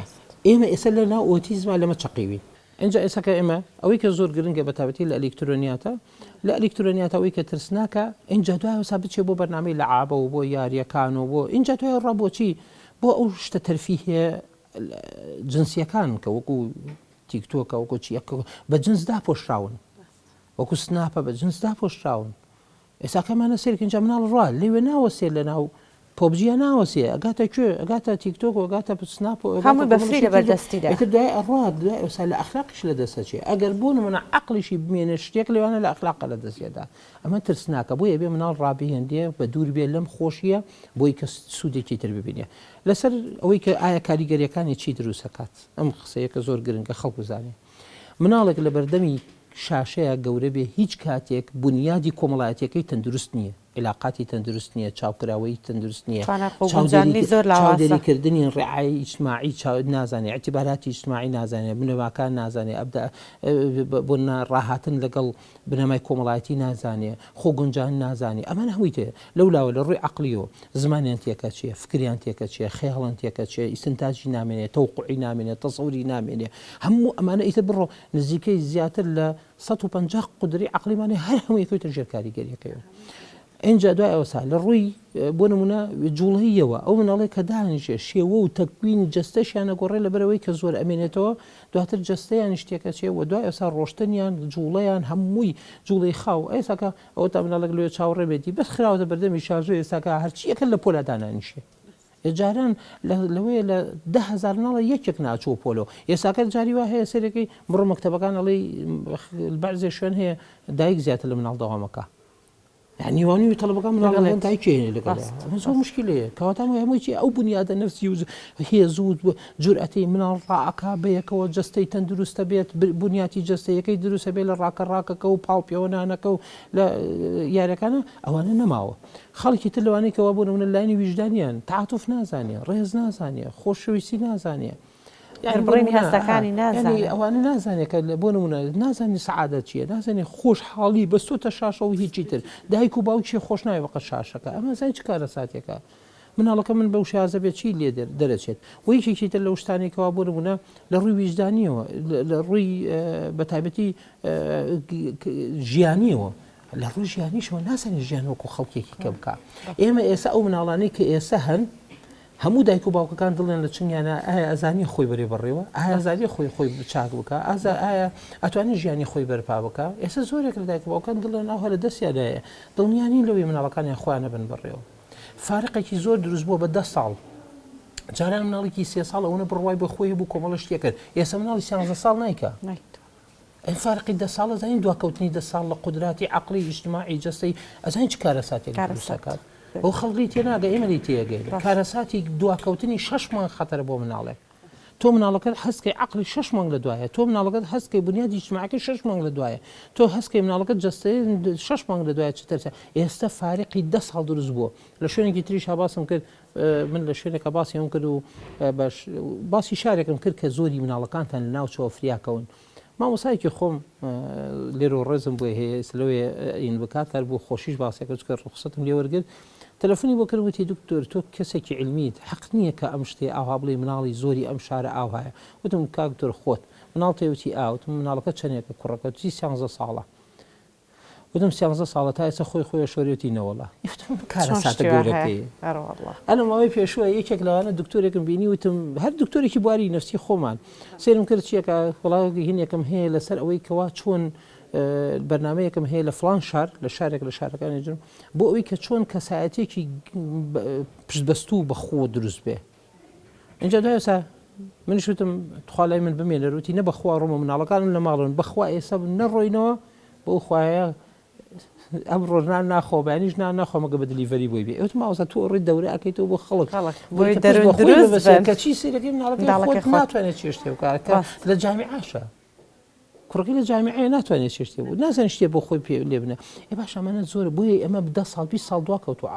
ئێمە ئێستا لە ناو ئۆتیزما لەمە چەقیوین ئینجا ئێستا کە ئێمە ئەوەی کە زۆر گرنگە بە تایبەتی لە ئەلیکترۆنیاتە لە ئەلیکترۆنیاتە ئەوەی کە ترسناکە ئینجا دوای ئەوسا بچێ بۆ بەرنامەی لەعابە و بۆ یاریەکان و بۆ ئینجا دوای ڕا بۆچی بۆ ئەو شتە تەرفیهیە جنسیەکان کە وەکو تیکتۆکە وەکو چیەکە بە جنس داپۆشراون وەکو سناپە بە جنس داپۆشراون ئێستا کەمانە سەیرکە ئینجا مناڵ ڕوا لەوێ ناوەستێ لەناو پۆبجیە ناوەسێ ئەگاتە کوێ ئەگاتە تیک تۆک و ئەگاتە سناپ و ئەگاتە هەمووی بە کۆمەڵە فری شتی لەبەر تر و دەستیدا. ئیتر دوای ئەڕوات دوای ئەوسا لە ئەخلاقیش لە دەست ئەچێ ئەگەر بۆ نمونە عەقڵیشی بمێنێ شتێک لەوانە لە ئەخلاقە لە دەست ئەدا ئەمە ترسناکە بۆیە ئەبێ مناڵ ڕابهێنرێ بە دوور بێ لەم خۆشیە بۆی کە سوودێکی تر ببینێ لەسەر ئەوەی کە ئایا کاریگەریەکانی چی دروست ئەکات ئەم قسەیە کە زۆر گرنگە خەڵک بزانێ مناڵێک لە بەردەمی شاشەیا گەورە بێ هیچ کاتێک بونیادی کۆمەڵایەتیەکەی تەندروست نیە عیلاقاتی تەندروست نیە چاوکراوەیی تەندروست نیە توانای خۆگونجاندنی زۆر لاوازە. چاودێری کردنی ڕعایەی ئیجتماعی چاو نازانێ ئیعتیباراتی ئیجتماعی نازانێ بنەماکان نازانێ ئەبدا بۆ نا ڕاهاتن لەگەڵ بنەمای کۆمەڵایەتی نازانێ خۆگونجان نازانێ ئەمانە هەمووی تێ لەو لاوە لە ڕووی عەقڵیەوە زمانیان تێکەچێ فکریان تێکەچێ خەیاڵیان تێکەچێ ئیستنتاجی نامێنێ تەوقوعی نامێنێ تەسەوری نامێنێ هەموو ئەمانە ئیتر بڕۆ نزیکەی زیاتر لە 150 قودرەی عەقڵیمان هەیە هەر هەمووی ئەکەوێتە ژێر کاریگەریەکەیەوە ئینجا دوای ئەوسا لە ڕووی بۆ نمونە جوڵەیەوە ئەو مناڵێک کە دانیشێ شێوە و تەکوین جەستەشیان ئەگۆڕێ لەبەرەوەی کە زۆر ئەمێنێتەوە دواتر جەستەیانیش تێکەچێ و دوای ئەوسا ڕۆشتنیان جوڵەیان هەمووی جوڵەی خاو ئێساکە ئەوە تا مناڵێک لێ چاوەڕێ بێتی بەس خراوەتە بەردەمی شاژە ئێساکە هەرچیەکە لە پۆلا دانانیشێ جاران لەوەیە لە 10هزار مناڵە یەکێک ناچوە پۆلۆ ئێساکە جاری وا هەیە سەرەکەی بڕۆ مەکتەبەکان ئەڵێی بەعزێ شوێن هەیە دایک زیاتر لە مناڵ دەوامەکە یعنی وانی تەڵەبەکان مناڵەکان دایکی هێنێ لەگەڵ ئەمە زۆر مشکلەیە کەواتە ئەمە هەمووی چی ئەو بنیادە نەفسی و هێز و جورئەتەی مناڵ ڕائەکا بەیەکەوە جەستەی تەندروستە بێت بنیاتی جەستەیەکەی دروستە بێت لە ڕاکە ڕاکەکە و پاڵ پێوەنانەکە و لە یاریەکانە ئەوانە نەماوە خەڵکی تر لەوانەی کەوا بۆ نمونە لایەنی ویژدانیان تعاتف نازانێ ڕێز نازانێ خۆشەویستی نازانێ یعنی بۆ دەربڕینی نمونە هەستەکانی یعنی نازانێ. ئەوانە نازانێ کە بۆ نمونە نازانێ سەعادەت چییە نازانێ خۆشحاڵی بەستۆتە شاشە و هیچی تر دایک و باوکی خۆش ناوێ بەقەد شاشەکە ئەمە زانی چ کارەساتێکە مناڵەکە من بەو شازە بێت چی لێ دەرەچێت و یەکێکی تر لەو شتانەی کەوا بۆ نمونە لە ڕووی ویژدانیەوە لە ڕووی بە تایبەتی ژیانیەوە لە ڕووی ژیانیشەوە نازانێت ژیان وەکو خەڵکێکی کە بکە ئێمە ئێستا ئەو مناڵانەی کە ئێستا هەن هەموو دایک و باوکەکان دڵیان لە چنگیانە ئایا ئەزانێ خۆی بەرێ بەڕێوە؟ ئایا ئەزانێ خۆی خۆی چاک بکا؟ ئازا ئایا ئەتوانێ ژیانی خۆی بەرپا بکا؟ ئێستا زۆرێک لە دایک و باوکان دڵیان ئاوها لە دەستیاندایە دڵنیا نین لەوەی مناڵەکانیان خۆیان ئەبەن بەڕێوە. فارقێکی زۆر دروست بووە بە دە ساڵ. جاران مناڵێکی سێ ساڵ ئەوەنە بڕوای بە خۆی هەبوو کۆمەڵە شتی ئەکرد. ئێستا مناڵی سیانزە ساڵ نایکا. ئەی فارقی دە ساڵ ئەزانی دواکەوتنی دە ساڵ لە قودراتی عەقڵی ئیجتماعی جەستەی ئەزانی چ کارەساتێک دروست ئەکات ئەو خەڵک لێی تێناگە ئێمە لێی تێگەین کارەساتی دواکەوتنی شەش مانگ خەتەرە بۆ مناڵێک تۆ مناڵەکەت هەستکەی عەقڵی شەش مانگ لە دوایە تۆ مناڵەکەت هەستکەی بنیادی ئیجتماعەکەی شەش مانگ لە دوایە تۆ هەستکەی مناڵەکەت جەستەی شەش مانگ لە دوایە چ ترسە ئێستا فارقی دە ساڵ دروست بووە لە شوێنێکی تریش ها باسم کرد من لە شوێنێکا باسی ئەوم کرد و باسی شارێکم کرد کە زۆری مناڵەکانتان لە ناوچەوە فریاکەون مامۆسایەکی خۆم لێرە و ڕێزم بۆی هەیە لەوێ ئین بکات هەر بۆ خۆشیش باسەکە چکە ڕوخسەتم لێ وەرگرت تەلەفۆنی بۆ کرد وتی دکتۆر تۆ کەسێکی علمیت حەق نییە کە ئەم شتێ ئاوا بڵێ مناڵی زۆری ئەم شارە ئاوهایە وتم کاک دکتۆر خۆت مناڵ تێوتی ئاوتم مناڵەکە چەندێکە کوڕەکە چی سیانزە ساڵە وتم سیانزە ساڵە تا ئێستا خۆی خۆی ئەشۆرێ وتی نەوەڵا وتم کارەساتە گەورەکەی ئەلە ماوەی پێشووە یەکێک لەوانە دکتۆرێکم بینی وتم هەر دکتۆرێکی بواری نفسی خۆمان سێرم کرد چیەکە وڵا هینێکم هەیە لەسەر ئەوەی کەوا چۆن بەرنمەیەکم هەیە لە فلان شار لە شارێک لە شارەکانی جن بۆ ئەوی کە چۆن کەسایەتێکی پشتبەستوو بە خۆ دروست بێ ئینجا دوای ئێستا منیش وتم تخوا لای من بمێنەر وتی نە بەخوا ڕۆمە مناڵەکانم لە ماڵن بەخوا ئێستا نەڕۆینەوە بەو خوایە ئەم ڕۆژنان ناخۆ بەیانیش نان ناخۆم ئەگە بە delivery بۆی بێ وتم مامۆستا تۆ ڕۆی دەورە ئەکەیتەوە بۆ خەڵک بۆی دەروون دروست بن کەچی سەیرەکەی مناڵەکەی خۆت ناتوانێت چێشتێ بکات کە لە جامیعاشە کوڕەکەی لە جامیعەیە ناتوانێت چێشتێ بوو نازانێت شتێ بۆ خۆی پێ لێ بنە ئێ باش ئەمانە زۆرە بۆیە ئێمە دە ساڵ 20 ساڵ دوا کەوتووە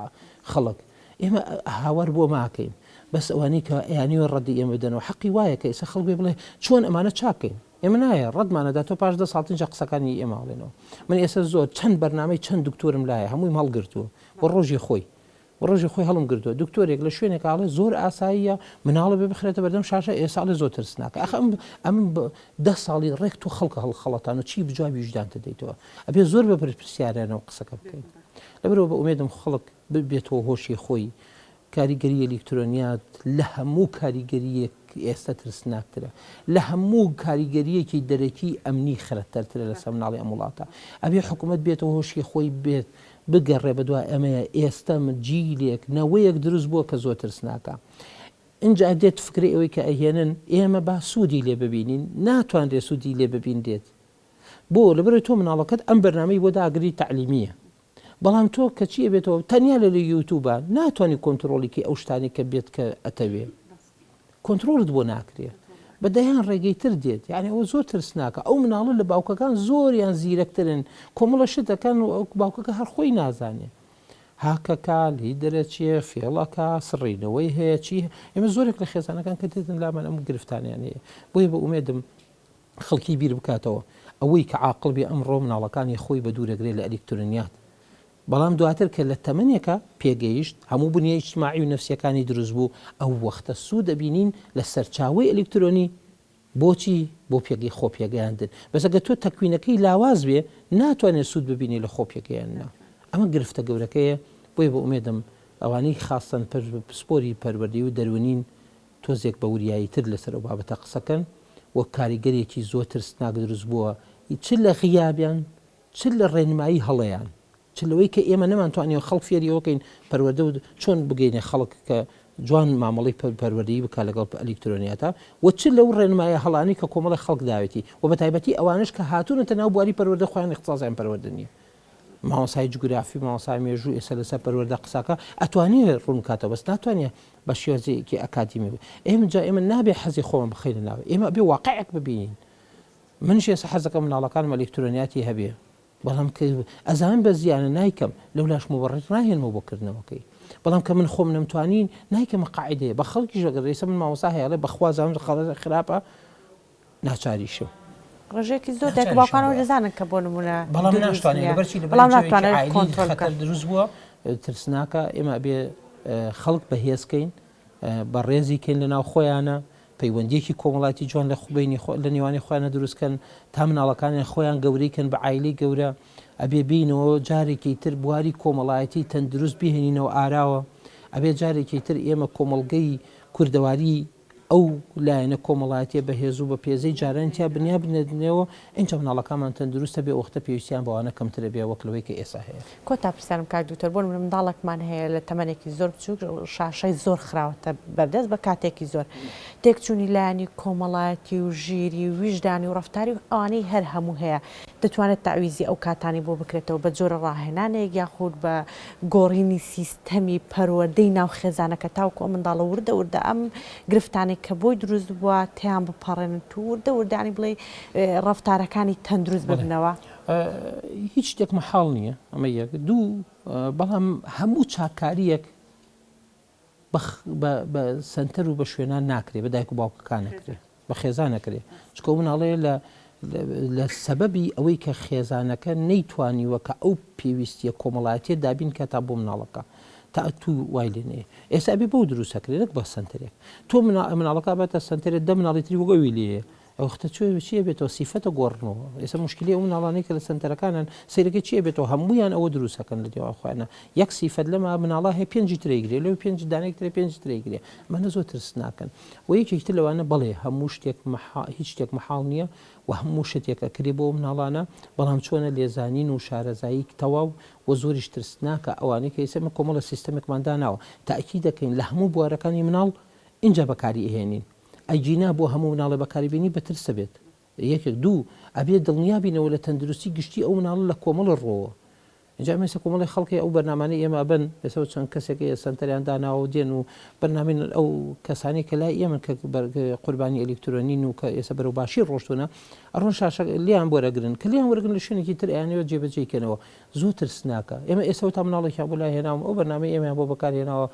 خەڵک ئێمە هاوار بۆ ماکەین بەس ئەوانەی کە ئەیانەوێ ڕەدی ئێمە بدەنەوە حەقی وایە کە ئێستا خەڵک بێ بڵێ چۆن ئەمانە چاکەین ئێمە نایە ڕەتمانەدا تۆ پاش دە ساڵ تینجا قسەکانی ئێمە ئەڵێنەوە من ئێستا زۆر چەند بەرنامەی چەند دکتۆرم لایە هەموویم هەڵگرتووە بۆ ڕۆژی خۆی ڕۆژی خۆی هەڵم گرتووە دکتۆرێک لە شوێنێک ئاڵێ زۆر ئاساییە مناڵە بێ بخرێتە بەردەم شاشە ئێستا ئەڵێ زۆر ترسناکە ئەخ ئەم ئەم دە ساڵی ڕێک تۆ خەڵکە هەڵخەڵەتان و چی بجوابی ویژدانتە دەیتەوە ئەبێ زۆر بە پرسیارانەوە قسەکە بکەین لەبەرەوە بە ئومێدم خەڵک ببێتەوە هۆشی خۆی کاریگەری ئەلیکترۆنیات لە هەموو کاریگەریەک ئێستا ترسناکترە لە هەموو کاریگەریەکی دەرەکی ئەمنی خەتەرترە لەسەر مناڵی ئەم وڵاتە ئەبێ حکوومەت بێتەوە هۆشی خۆی بێت بگەڕێ بەدوای ئەمەیە ئێستە جیلێک نەوەیەک دروست بووە کە زۆر ترسناکە ئینجا دێت فکرەی ئەوەی کە ئەهێنن ئێمە با سوودی لێ ببینین ناتوانرێت سوودی لێ ببینرێت بۆ لەبەرئەوەی تۆ مناڵەکەت ئەم بەرنامەی بۆ داگری تەعلیمیە بەڵام تۆ کەچی ئەبێتەوە تەنیا لە لە یوتوبە ناتوانانی کۆنتترۆڵی کەی ئەو شتانی کە بێت کە ئەتەوێ کۆنترۆڵت بۆ ناکرێ بە دەیان ڕێگەی تر دێت یعنی ئەوە زۆر ترسناکە ئەو مناڵە لە باوکەکان زۆریان زیرەکترن کۆمەڵە شت دەکەن و ئەو باوکەکە هەر خۆی نازانێ هاکەکە لی دەرەچێ فێڵەکە سڕینەوەی هەیە چی ئێمە زۆرێک لە خێزانەکان کە دێتن لامان ئەم گرفتانیان هەیە بۆیە بە ئومێدم خەڵکی بیر بکاتەوە ئەوەی کە عاقڵ بێ ئەمڕۆ مناڵەکانی خۆی بە دوورەگرێ لە ئەلیکترۆنیات بەڵام دواتر کە لە تەمەنێکا پێگەیشت هەموو بنیە ئیجتماعی و نەفسیەکانی دروست بوو ئەو وەختە سوود ئەبینین لە سەرچاوەی ئەلیکترۆنی بۆچی؟ بۆ پێگەی خۆ پێگەیاندن بەس ئەگەر تۆ تەکوینەکەی لاواز بێ ناتوانێ سوود ببینێ لە خۆ پێگەیاندنا ئەمە گرفتە گەورەکەیە بۆیە بە ئومێدم ئەوانەی خاستەن پسپۆری پەروەردەیی و دەروونین تۆزێک بە وریایی تر لەسەر ئەو بابەتە قسەکەن و کاریگەرێکی زۆر ترسناک دروست بووە چ لە غیابیان چ لە ڕێنمایی هەڵەیان، چ لەوەی کە ئێمە نەمانتوانیوە خەڵک فێری ئەوە کەین پەروەردە و چۆن بگەینە خەڵک کە جوان مامەڵەی پەروەردەیی بکات لەگەڵ ئەلیکترۆنیاتا و چ لەو ڕێنمایە هەڵانەی کە کۆمەڵێک خەڵک داوێتی و بە تایبەتی ئەوانەش کە هاتوونەتە ناو بواری پەروەردە خۆیان ئیختساسیان پەروەردە نییە. مامۆستای جوگرافی مامۆستای مێژوو ئێستا لەسەر پەروەردە قسەکە ئەتوانێ ڕوون بکاتەوە بەس ناتوانێ بە شێوازێکی ئەکادیمی بێ. ئێمە جا ئێمە نابێ حەزی خۆمان بخەینە ناوێ ئێمە ئەبێ واقعێک ببینین. منیش ئێستا حەزەکەم مناڵەکانم ئەلیکترۆنیاتی هەبێ بەڵام کە ئەزانم بە زیانە نایکەم لەولاش موبەڕیر ناهێنمەوە بۆ کردنەوەکەی بەڵام کە من خۆم نەمتوانی نایکەمە قاعدەیە بە خەڵکیش ئەگەر ئێستا من مامۆستا هەیە ئەڵێ بەخوا زانم خراپە ناچاریشم ڕێژەیەکی زۆر دایک و باوکان ئەوە دەزانن کە بۆ نمونە بەڵام ناشتوانێت لەبەرچی لەبەر بەڵام ناتوانێت کۆنترۆڵ خەتەر دروست بووە ترسناکە ئێمە ئەبێ خەڵک بەهێزکەین بەڕێزی کەین لە ناو خۆیانە، پەیوەندیەکی کۆمەڵایەتی جوان لە بەینی لە نێوانی خۆیانە دروست کەن تا مناڵەکانیان خۆیان گەورەی کەن بە عایلەی گەورە ئەبێ بینەوە جارێکی تر بواری کۆمەڵایەتی تەندروست بهێنینەوە ئاراوە. ئەبێ جارێکی تر ئێمە کۆمەڵگەی کوردەواری ئەو لایەنە کۆمەڵایەتیە بەهێزو بە پێزەی جارانی تیا بنیا بنێنەوە ئینجا مناڵەکانمان تەندروستە بێ وەختە پێویستیان بەوانە کەمترە بێ وەک لەوەی کە ئێسا هەیە. کۆتا پرسیارم کاک دکتۆر بۆ نمونە منداڵێکمان هەیە لە تەمەنێکی زۆر بچوک شاشەی زۆر خراوەتە بەردەست بە کاتێکی زۆر تێکچوونی لایەنی کۆمەڵایەتی و ژیری و ویژدانی و ڕەفتاری و ئەوانەی هەر هەموو هەیە دەتوانێت تەعویزی ئەو کاتانەی بۆ بکرێتەوە بە جۆرە ڕاهێنانێک یاخود بە گۆڕینی سیستەمی پەروەردەی ناو خێزانەکە تاوەکو ئەم منداڵە وردە وردە ئەم گرفتانەی کە بۆی دروست بووە تێیان بپەڕێنن و وردە وردە یانی بڵێی ڕەفتارەکانی تەندروست ببنەوە. هیچ شتێک مەحاڵ نییە ئەمە یەک دوو بەڵام هەموو چاککارییەک بە سەنتەر و بە شوێنان ناکرێ بە دایک و باوکەکان نەکرێ بە خێزان نەکرێ چکۆ مناڵەیە لە لە سەبەبی ئەوەی کە خێزانەکە نەیتوانیوە کە ئەو پێویستیە کۆمەڵایەتیە دابین کە تا بۆ مناڵەکە تا تو وای لێنێ ئێستا بێ بەو دروستەکرێ نەک بە سەنتەرێک تۆ مناڵەکە باتە سەنتەرێک دە مناڵی تری وەک ئەوی لێیە ئەوەختە چۆ چی ئەبێتەوە سیفەتە گۆڕنەوە ئێستا موشکیلەی ئەو مناڵانەی کە لە سەنتەرەکانن سەیرەکەی چی ئەبێتەوە هەموویان ئەوە دروست ئەکەن لە دێوان خۆیانە یەک سیفەت لەمە مناڵا هەیە پێنجی ترەی گرێ لەو پێنج دانێک ترە پێنج ترەی گرێ ئەمانە زۆر ترسناکن و یەکێکی تر لەوانە بەڵێ هەموو شتێک مەحا هیچ شتێک مەحاڵ نییە و هەموو شتێک ئەکرێ بۆ مناڵانە بەڵام چۆنە لێزانین و شارەزایی تەواو و زۆریش ترسناکە ئەوانەی کە ئێستا ئێمە کۆمەڵە سیستەمێکمان داناوە تاکید دەکەین لە هەموو بوارەکانی مناڵ ئینجا بەکاری ئەهێنین ئەگینا بۆ هەموو مناڵێ بەکاری بێنی بەترسە بێت یەکێک دوو ئەبێ دڵنیا بینەوە لە تەندروستی گشتی ئەو مناڵە لە کۆمەڵە ڕۆوە ئینجا ئەمە ئێستا کۆمەڵی خەڵکی ئەو بەرنامانەی ئێمە ئەبەن ئێستا چەند کەسێک هەیە سەنتەریان داناوە و دێن و بەرنامەی ئەو کەسانی کە لای ئێمە کە قوربانی ئەلیکترۆنین و کە ئێستا بەرەو باشی ڕۆشتونە ئەڕۆن شاشە لیان وەرەگرن کە لیان وەرگن لە شوێنێکی تر ئەیانەوێت جێبەجێی کەنەوە زۆر ترسناکە ئێمە ئێستا تا مناڵێکیان بۆ لای هێناوم ئەو بەرنامەی ئێمەیان بۆ بەکار هێناوە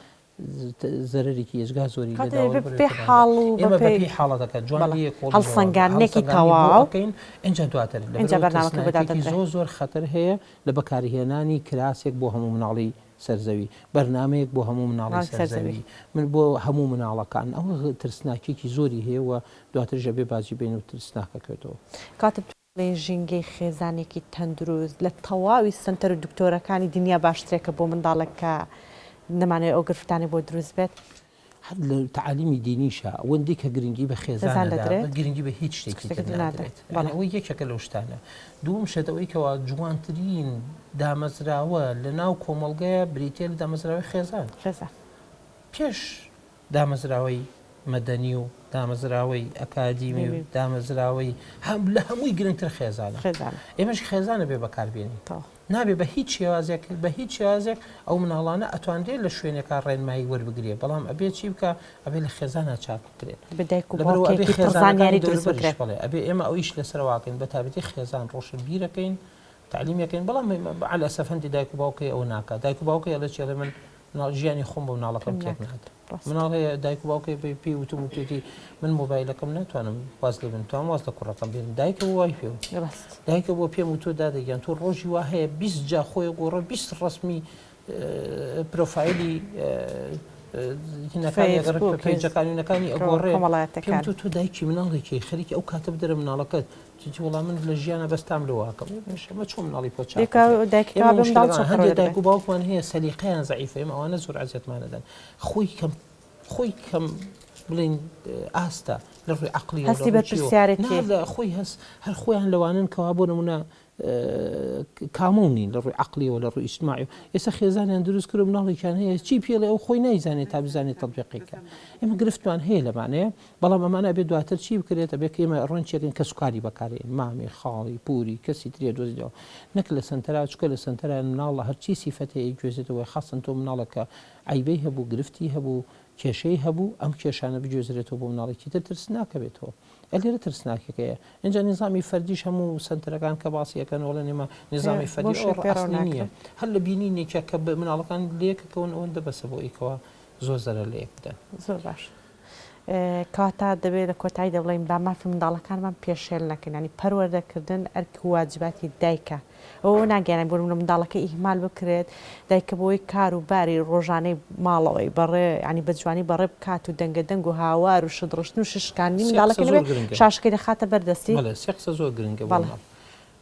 زەرەرێکی ئێجگار زۆری کاتێ لێداوە بە پێی حاڵ و ئێمە بە پێی حاڵەتەکە جوان بەڵێ لێکۆڵینەوە هەڵسەنگاندنێکی هەڵسەنگاندنی بۆ تەواو ئەکەین ئینجا دواتر ئینجا لەبەرئەوەی بەرنامەکە بۆ ترسناکیەکی دادەنرێ. زۆر زۆر خەتەر هەیە لە بەکارهێنانی کراسێک بۆ هەموو مناڵی سەر زەوی بەرنامەیەک بۆ هەموو مناڵی مناڵی سەر سەر زەوی. زەوی من بۆ هەموو مناڵەکان ئەوە ترسناکیەکی زۆری هەیە و دواتریش ئەبێ باجی بەین و ترسناکەکەوێتەوە. کاتێ بڵێین ژینگەی خێزانێکی تەندروست لە تەواوی سەنتەر و دکتۆرەکانی دنیا باشترێکە بۆ منداڵێک کە نەمانەوێت ئەو گرفتانەی بۆ دروست بێت. هەر لە تەعالیمی دینیشا ئەوەندەی کە گرنگی بە خێزان خێزان ئەدا دەدرێت گرنگی بە هیچ شتێکی شتێکی تر تر نادرێت نادرێت یانی بەڵێ. ئەوە یەکێکە لەو شتانە دووەم شت ئەوەی کەوا جوانترین دامەزراوە لە ناو کۆمەڵگەیە بریتیە لە دامەزراوەی خێزان خێزان. پێش دامەزراوەی مەدەنی و دامەزراوەی ئەکادیمی و دامەزراوەی هەم لە هەمووی گرنگتر خێزانە خێزانە ئێمەش خێزانە بێ بەکار بێنین تەواو. نابێ بە هیچ شێوازێک بە هیچ شێوازێک ئەو مناڵانە ئەتوانرێت لە شوێنێکا ڕێنمایی وەربگرێ بەڵام ئەبێ چی بکا ئەبێ لە خێزانا چاک بکرێن بە دایک و لەبەرئەوە ئەبێ باوکێکی پڕ خێزانەکانی زانیاری دروست دەوروبەریش بکرێن. بەڵێ ئەبێ ئێمە ئەو ئیش لەسەر واکەین بە تایبەتی خێزان ڕۆشنبیرەکەین تەعلیمەکەین بەڵام مەعەلئەسەف هەندێ دایک و باوک هەیە ئەوە ناکا دایک و باوک هەیە ئەڵێ چی ئەڵێ من مناڵ ژیانی خۆم بۆ مناڵەکەم تێک نادەم مناڵ هەیە دایک و باوکێ پێی پێی وتم وتێتی من مۆبایلەکەم ناتوانم واز لێ بن توان واز لە کوڕەکەم بێنم دایکە بۆ وای پێ ڕاست دایکە بۆ پێم وتوە دادە گیان تۆ ڕۆژی وا هەیە 20 جا خۆی گۆڕە 20 ڕسمی پرۆفایلی هینەکانی فەیسبوک پەیجەکانی نەکانی ئەگۆڕێ پێم کۆمەڵایەتەکان وتوە تۆ دایکی مناڵێکی خەریکی ئەو کاتە بدەرە مناڵەکەت چی وەڵا من لە ژیانە بەس تام لەوە ئەکەم ئەمە چۆن مناڵی پۆ چاک دایکا ئەکرێ دایکەکە ئێمە بێ منداڵ مشکلەکان چۆن هەندێک پەروەردە دایک بێ و باوکمان هەیە سەلیقەیان زەعیفە ئێمە ئەوانە زۆر عەزیەتمان ئەدەن خۆی کەم خۆی کەم بڵێین ئاستە لە ڕووی عەقڵیەوە لە هەستی ڕووی چیەوە نا بەرپرسیارێتی لە خۆی هەست هەر خۆیان لەوانەن کەوا بۆ نمونە کامڵ نین لە ڕووی عەقڵیەوە لە ڕووی ئیجتماعی ئێستا خێزانیان دروست کرد و مناڵێکیان هەیە چی پێڵێ ئەو خۆی نایزانێت تا بزانێت تەطبیقی کە ئێمە گرفتمان هەیە لەمانەیە بەڵام ئەمانە ئەبێ دواتر چی بکرێت ئەبێ کە ئێمە ڕۆین چێکن کەسوکاری بەکارێن مامی خاڵی پوری کەسی ترێ دۆزیەوە نەک لە سەنتەرا چکە لە سەنتەرا مناڵ هەرچی سیفەت هەیە گوێزێتەوە خاستن تۆ مناڵێکە عیبەی هەبوو گرفتی هەبوو کێشەی هەبوو ئەم کێشانە بگوێزرێتەوە بۆ مناڵێکی تر ترسناکە بێتەوە ئە لێرە ترسناکەکەیە ئینجا نیزامی فەردیش هەموو سەنتەرەکان کە باسی ئەکەن ئەڵێن ئێمە نیزامی فەردی بۆ ئەوە شێ پێڕەو ئەسلی نییە ناکرێت. هەر لە بینینێکە کە مناڵەکان لێکەکەون ئەوەندە بەسە بۆ ئەوەی زۆر زەرەر لە یەک بدەن. زۆر باش کەواتە دەبێت لە کۆتاییدا بڵێین با مافی منداڵەکانمان پێشێل نەکەین یانی پەروەردەکردن ئەرک و واجباتی دایکە ئەوە ناگەیانین بۆ نمونە منداڵەکە ئیهمال بکرێت دایکە بۆی کار و باری ڕۆژانەی ماڵەوەی بەڕێ ینی بە جوانی بەڕێ بکات و دەنگە دەنگ و هاوار و شت ڕشتن و ششکاندنی سێ قسە منداڵەکە زۆر نەبێت گرنگە. شاشەکەی دەخاتە بەر دەستی بەڵێ سێ قسە زۆر گرنگە بۆ بەڵێ مناڵ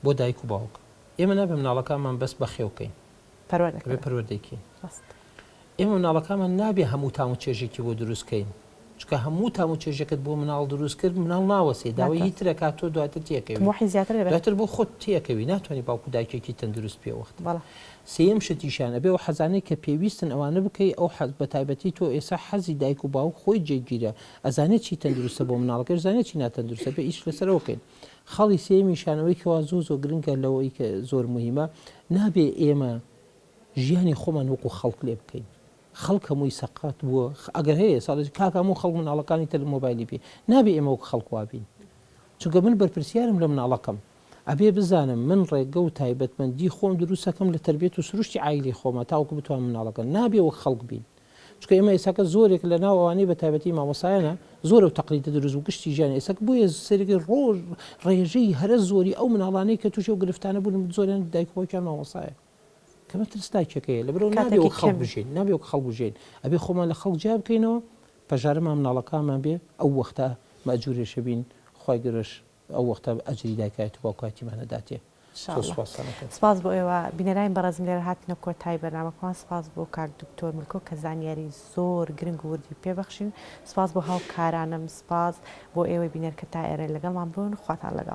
بۆ دایک و باوک ئێمە نابێ مناڵەکانمان بەس بەخێو کەین پەروەردە ئەبێ کەن پەروەردەی کەین ڕاست. ئێمە مناڵەکانمان نابێ هەموو تام و چێژێکی بۆ دروست کەین چونکە هەموو تام و چێژێکت بۆ مناڵ دروست کرد مناڵ ناوەسێ داوای هی ترە کات تۆ دواتر تێکەوی تموحی زیاتر دەبێت دواتر بۆ خۆت تێکەوی ناتوانانی باوک و دایکێکی تەندروست پێ وەخت بەڵێ. سێیەم شتیشیان ئەبێ ئەو حەزانەی کە پێویستن ئەوانە بکەی ئەو حەز بە تایبەتی تۆ ئێسا حەزی دایک و باوک خۆی جێگیرە ئەزانێ چی تەندروستە بۆ مناڵەکەش زانێ چی ناتەندروستە بێ ئیش لەسەر ئەوە کەین خاڵی سێیەمیشیان ئەوەی کەوا زۆر زۆر گرنگە لەوەی کە زۆر موهیمە نابێ ئێمە ژیانی خۆمان وەکو خەڵک لێ بکەین خەڵک هەمووی سەقات بووە ئەگەر هەیە ساڵێ کاکە هەموو خەڵک مناڵەکانی تر مۆبایلی پێ نابێ ئێمە وەک خەڵک وابین چونکە من بەرپرسیارم لە مناڵەکەم ئەبێ بزانم من ڕێگە و تایبەتمەندی خۆم دروستەکەم لە تەربیەت و سروشتی عایلی خۆمە تاوەکو بتوانم مناڵەکە نابێ وەک خەڵک بین چونکە ئێمە ئێستاکە زۆرێک لە ناو ئەوانەی بە تایبەتی مامۆستایانە زۆر ئەو تەقلیدە دروست بوو گشتی ژیان ئێستا بۆیە سەرێکی ڕۆژ ڕێژەی هەرە زۆری ئەو مناڵانەی کە تووشی ئەو گرفتانە بوون زۆریان دایک و باوکیان مامۆستایە کەمە ترسناکیەکەیە لەبەرئەوە نابێ کاتێکی وەک خەڵک کەمی. بژین نابێ وەک خەڵک بژین ئەبێ خۆمان لە خەڵک جیا بکەینەوە پەژارەمان مناڵەکانمان بێ ئەو وەختە مەئجورێشە بین خوای گەورەش ئەو وەختە ئەجری دایکایەت و باوکایەتیمان ئەداتێ. ان زۆر شاء اللە. سوپاستان ئەکەم. سپاس بۆ ئێوە بینەرانی بەڕێزم لێرە هاتینە کۆتایی بەرنامەکەمان سپاس بۆ کاک دکتۆر ملکۆ کە زانیاری زۆر گرنگ و وردی پێ بەخشین سپاس بۆ هاوکارانم سپاس بۆ ئێوەی بینەر کە تا ئێرە لەگەڵمان بوون خواتان لەگەڵ.